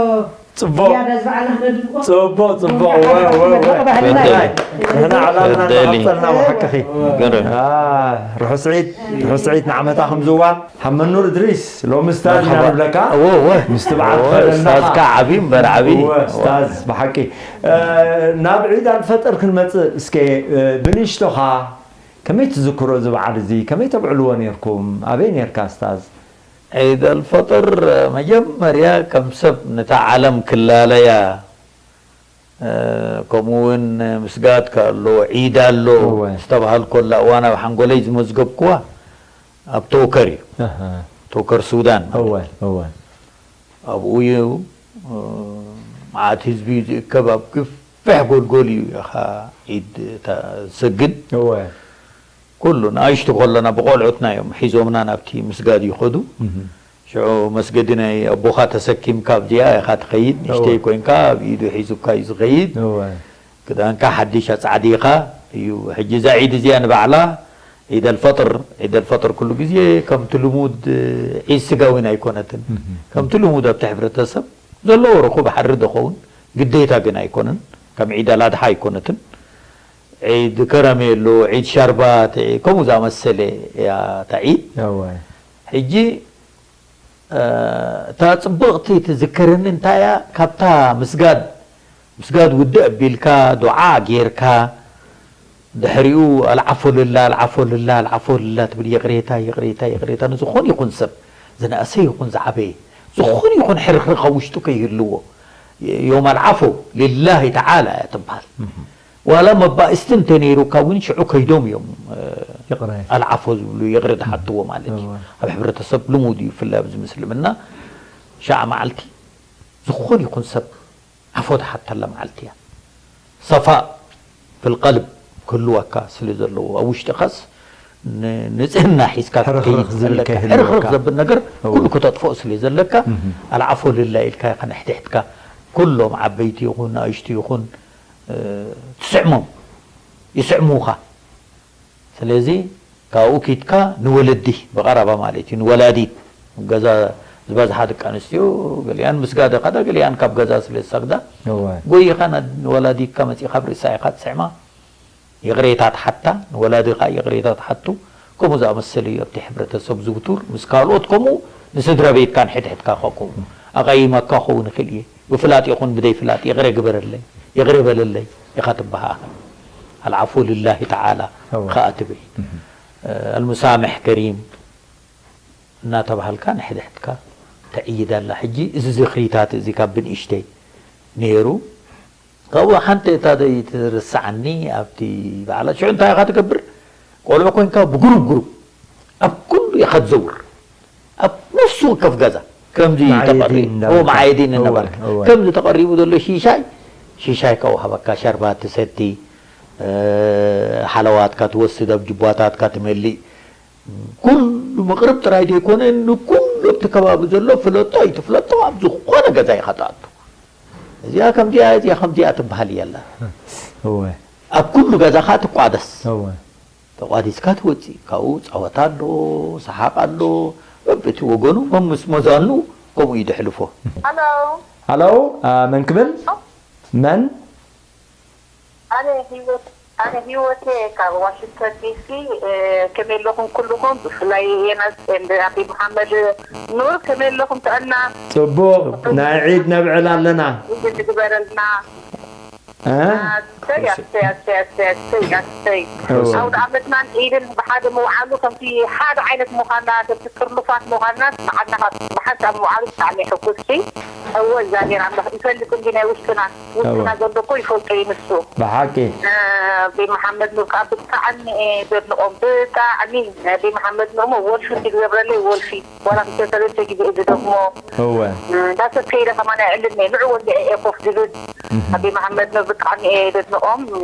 ጽቡቕ ያዳ ዝበዓልና ክነድምቆ ጽቡቕ ጽቡቕ ወ ወ ወ ባህልና እዩ። ንሕና ዕላምና በደሊ። እናቐጸልና ብሓቅኺ ገረ አ፣ ርሑስ ዒድ ርሑስ ዒድ ንዓመታ ከምዝዋን ሓመኑር እድሪስ ሎሚ ስታዝ ኢና መርሓባ። ንብለካ እወ፣ እወ። ምስቲ በዓል እወ፣ ተኸደንካ ስታዝካ ዓብዩ እምበር ዓብዪ። እወ፣ ስታዝ ብሓቂ እ፣ ናብ ዒድ ኣልፈጥር ክንመፅእ እስከ እ፣ ብንእሽቶኻ ከመይ ትዝክሮ እዚ በዓል እዚ ከመይ ተብዕልዎ ነርኩም ኣበይ ነርካ ስታዝ ዒድ ኣልፈጥር መጀመርያ ከም ሰብ ነታ ዓለም ክላለያ እ፣ ከምኡ እውን ምስጋድ ኣሎ ዒድ ኣሎ እወ። ዝተባሃልኮላ እዋን ኣብ ሓንጎለይ ዝመዝገብክዋ ኣብ ቶከር እዩ ኣሃ፣ ቶከር ሱዳን እወ እወ ኣብኡ እዩ እ፣ መዓት ህዝቢ እዩ ዝእከብ ኣብ ግፍሕ ጎልጎል እዩ ኢኻ ዒድ እታ ዝሰግድ እወ ኩሉ ንኣሽቱ ከለና ብቆልዑትና እዮም ሒዞምና ናብቲ ምስጋድ ይኸዱ እህ፣ ሽዑ መስገዲ ናይ ኣቦኻ ተሰኪምካ ኣብዚኣ ኢኻ ትኸይድ ንእሽተይ እወ። ኮይንካ ኣብ ኢዱ ሒዙካ እዩ ዝኸይድ እወ ክዳንካ ሓድሽ ኣጻዕዲኻ እዩ ሕጂ እዛ ዒድ እዚኣ ንባዕላ ዒድ ኣልፈጥር ዒድ ኣልፈጥር ኩሉ ግዜ ከምቲ ልሙድ ዒድ ስጋዊን ኣይኮነትን ከምቲ ልሙድ ኣብቲ ሕብረተሰብ ዘለዎ ርኹብ ሓሪ ዝኸውን ግዴታ ግን ኣይኮነን ከም ዒድ ኣላድሓ ኣይኮነትን ዒድ ከረሜሎ ዒድ ሻርባት ከምኡ ዝኣመሰለ እያ እታ ዒድ እወ ሕጂ እታ ፅብቕቲ ትዝክርኒ እንታይ እያ ካብታ ምስጋድ ምስጋድ ውድእ ኣቢልካ ዱዓ ጌርካ ድሕሪኡ ኣልዓፎልላ ኣልዓፎልላ ኣልዓፎልላ ትብል ይቕሬታ ይቕሬታ ይቕሬታ ንዝኾን ይኹን ሰብ ዝነእሰ ይኹን ዝዓበየ ዝኾን ይኹን ሕርኽርኽ ኣብ ውሽጡ ከይህልዎ ዮም ኣልዓፎ ሊላሂ ተዓላ እያ ትበሃል። ዋላ መባእስቲ እንተነይሩካ እውን ሽዑ ከይዶም እዮም፣ እ፣ ይቕረ። ኣልዓፎ ዝብሉ፣ ይቕረ ዝሓትዎ ማለት እዩ። እወ። ኣብ ሕብረተሰብ ልሙድ እዩ፣ ብፍላይ ኣብዚ ምስልምና። ሻዕ መዓልቲ ዝኾነ ይኹን ሰብ ዓፎ ዝሓተላ መዓልቲ እያ። ሰፋእ ፊል ቀልብ ክህልወካ ስለ ዘለዎ፣ ኣብ ውሽጥኻስ ን-፣ ንጽህና ሒዝካ ሕርኽርኽ ክትከይድ ዝብል ከለካ፣ ከይህልወካ። ሕርኽርኽ ዘብል ነገር እወ። ኩሉ ክተጥፍኦ ስለ ዘለካ፣ እህ። ኣልዓፎ ልላ ኢልካ ኢኻ ንሕድሕድካ ኩሎም ዓበይቲ ይኹን ንኣሽቱ ይኹን፣ እ፣ ትስዕሞም፣ ይስዕሙኻ። ስለዚ ካብኡ ኪድካ ንወለዲ ብቐረባ ማለት እዩ፣ ንወላዲት፣ ገዛ ዝበዝሓ ደቂ ኣንስትዮ ገሊኣን ምስጋደ ኸዳ፣ ገሊኣን ካብ ገዛ ስለ ዝሰግዳ፣ እወ። ጎይኻ ና-፣ ንወላዲትካ መጺኻ ኣብ ርእሳ ኢኻ ትስዕማ። ይቕሬታ ትሓታ፣ ንወላዲ ኸኣ ይቕሬታ ትሓቱ። ከምኡ ዝኣመሰለ እዩ ኣብቲ ሕብረተሰብ ዝውቱር። ምስ ካልኦት ከምኡ፣ ንስድራ ቤትካ ንሕድሕድካ ኸኣ ከምኡ። ኣቐይመካ ክኸውን ይኽእል እየ። ብፍላጥ ይኹን ብደይ ፍላጥ ይቕረ ግበረለይ፣ ይቕረ በለለይ ኢኻ ትበሃሃል። ኣልዓፉ ልላሂ ተዓላ እወ። ኸኣ ትብል። ኣልሙሳምሕ ከሪም እናተባሃልካ ንሕድሕድካ ተዕይድ ኣላ። ሕጂ እዚ ዝኽሪታት እዚ ካብ ብንእሽተይ ነይሩ። ካብኡ ሓንቲ እታ ዘይትርስዓኒ ኣብቲ በዓላት ሽዑ እንታይ ኢኻ ትገብር? ቆልዑ ኮይንካ ብግሩብ ግሩብ ኣብ ኩሉ ኢኻ ትዘውር። ኣብ ነፍሲ ወከፍ ገዛ ከምዚ መዓየዲን ተቐሪቡ፣ እንዳበልካ። መዓየዲን እወ፣ እናበልካ እወ። ከምዚ ተቐሪቡ ዘሎ ሺሻይ፣ ሺሻይ ከውሃበካ፣ ሸርባ ትሰቲ፣ እ፣ ሓለዋትካ ትወስድ፣ ኣብ ጅቧታትካ ትመሊእ። ኩሉ መቕርብ ጥራይ ዘይኮነ፣ ንኩሉ ኣብቲ ከባቢ ዘሎ ፍለጦ ኣይትፍለጦ ኣብ ዝኾነ ገዛ ኢኻ ትኣቱ። እዚኣ ከምዚኣ፣ እዚኣ ከምዚኣ ትበሃል የላ። እወ። ኣብ ኩሉ ገዛ ኸኣ ትቋደስ። እወ። ተቋዲስካ ትወፅእ። ካብኡ ጸወታ ኣሎ፣ ሰሓቕ ኣሎ። በብቲ ወገኑ መምስ መዛኑ ከምኡ እዩ ዘሕልፎ። ሃሎ፣ ሃሎ፣ አ፣ መን ክብል? መን? ኣነ ህይወት፣ ኣነ ህይወቴ ካብ ዋሽንግተን ዲሲ። እ፣ ከመይ ኣለኹም ኩልኹም? ብፍላይ የናስ እንደ ኣቢ መሓመድ ኑር፣ ከመይ ኣለኹም? ጥዕና ጽቡቕ፣ ናይ ዒድ ነብዕል ኣለና። ዒድ ንግበረልና። እ? ኣስተይ ኣስተይ ኣስተይ ኣስተይ ኣስተይ ኣስተይ እወ። ኣውደ ዓመትናን ዒድን ብሓደ ምውዓሉ ከምቲ ሓደ ዓይነት ምዃንና፣ ከምቲ ጥርኑፋት ምዃንና፣ ንዓና ካብ ብሓንሳብ ምውዓሉ ብጣዕሚ የሐጉስ። እወ እግዚኣብሔር ኣምላኽ ይፈልጥ እንዲ ናይ ውሽጥና፣ ውሽጥና እወ። ዘሎ እኮ ይፈልጦ እዩ ንሱ። ብሓቂ። እ፣ ኣቢ መሓመድ ኑር ከዓ ብጣዕሚ እየ ዘድንቖም፣ ብጣዕሚ። ኣቢ መሓመድ ኑር እሞ ወልፊ እንዲግዘብረለይ ወልፊ። ዋላ ክልተ ሰለስተ ግዜ እዩ ዝደግሞ። እወ። እንዳሰብ ከይደ ከማን ኣይዕልን እየ። ንዑ ወንድዐ እየ ኮፍ ዝብል። ኣቢ መሓመድ ኑር ብጣዕሚ እየ ዘድንቖም።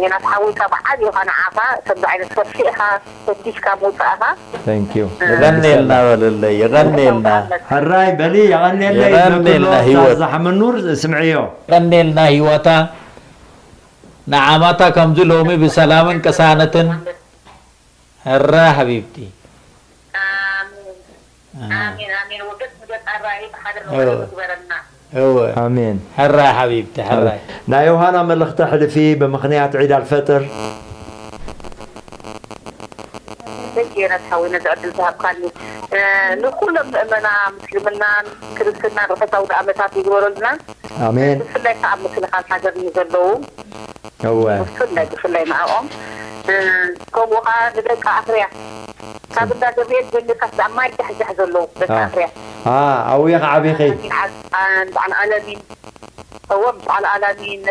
ዮናስ ሓወይ ካብ ዓብዩኻ ንዓኻ ከምዚ ዓይነት ሰፊሕኻ ፈቲሽካ ምውፃእኻ። Thank you። የቐንየልና በለለይ፣ የቐንየልና። ሕራይ በሊ፣ የቐንየለይ። የቐንየልና በኩሎ ህይወት። ዛዛሓ መኑር ስምዕዮ። የቐንየልና ህይወታ። ንዓመታ ከምዚ ሎሚ ብሰላምን ቅሳነትን። ሕራ ሓቢብቲ። ኣሜን። ኣሜን፣ ኣሜን። ወገን ንገጣራይ ብሓደ እወ። ንወገን ዝግበረና። እወ። ኣሜን። ሕራይ ሓቢብቲ፣ ሕራይ። ናይ ዮሃና መልእኽቲ ሕልፊ ብምኽንያት ዒድ ኣልፈጥር። ደጊ ዮናስ ሓወይ ነዚ ዕድል ዝሃብካኒ። እ፣ ንኩሎም ምእመና ምስልምናን ክርስትናን ርሑስ ኣውደ ዓመታት ይግበረልና። ኣሜን። ብፍላይ ከዓ ኣብ ምክልኻል ሃገር ንዘለዉ እወ። ብፍላይ ብፍላይ ንዕኦም። እ፣ ከምኡ ከዓ ንደቂ ኣኽርያ ካብ እንዳ ገብርኤል ጀሚርካ ክሳብ ማይ ጃሕጃሕ ዘለዉ ደቂ አ። ኣኽርያ። አ፣ ኣውየ ከዓ ዓቢኸይ። ዓስቃን በዓል ኣለሚን፣ እወ፣ ምስ በዓል ኣላሚን፣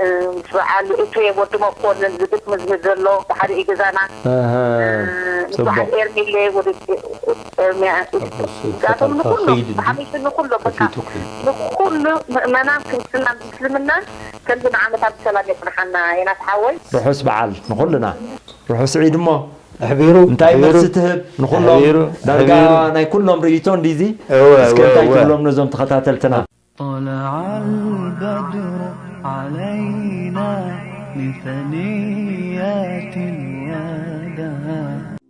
እ፣ ምስ በዓል እቶየ ወዲ መኮንን ዝግጥም ዝብል ዘሎ ብሓደ እዩ ገዛና። ኣሃ፣ እ፣ ምስ ጽቡቕ። በዓል ኤርሚለ ወዲ ኤርሚያስ። ኣቦስ እዚኣቶም ፈጠርካ ንኩሎም ከይድ እንዲ ብሓፈሽ ንኩሎም በቃ ከፊቱ ከይድ። ንኩሉ ምእመናን ክርስትናን ምስልምናን ከምዚ ንዓመታ ብሰላም የጽንሓና። ዮናስ ሓወይ ርሑስ በዓል ንኹልና። ርሑስ ዒድ እሞ። ኣሕቢሩ፣ እንታይ ኣሕቢሩ፣ መልሲ ትህብ ንኹሎም? ኣሕቢሩ፣ ዳርጋ ኣሕቢሩ። ናይ ኩሎም ርእይቶ እንዲዚ? እወ፣ እስኪ እወ፣ እንታይ እወ። ትብሎም ነዞም ተኸታተልትና? طلع البدر علينا من ثنيات الوداع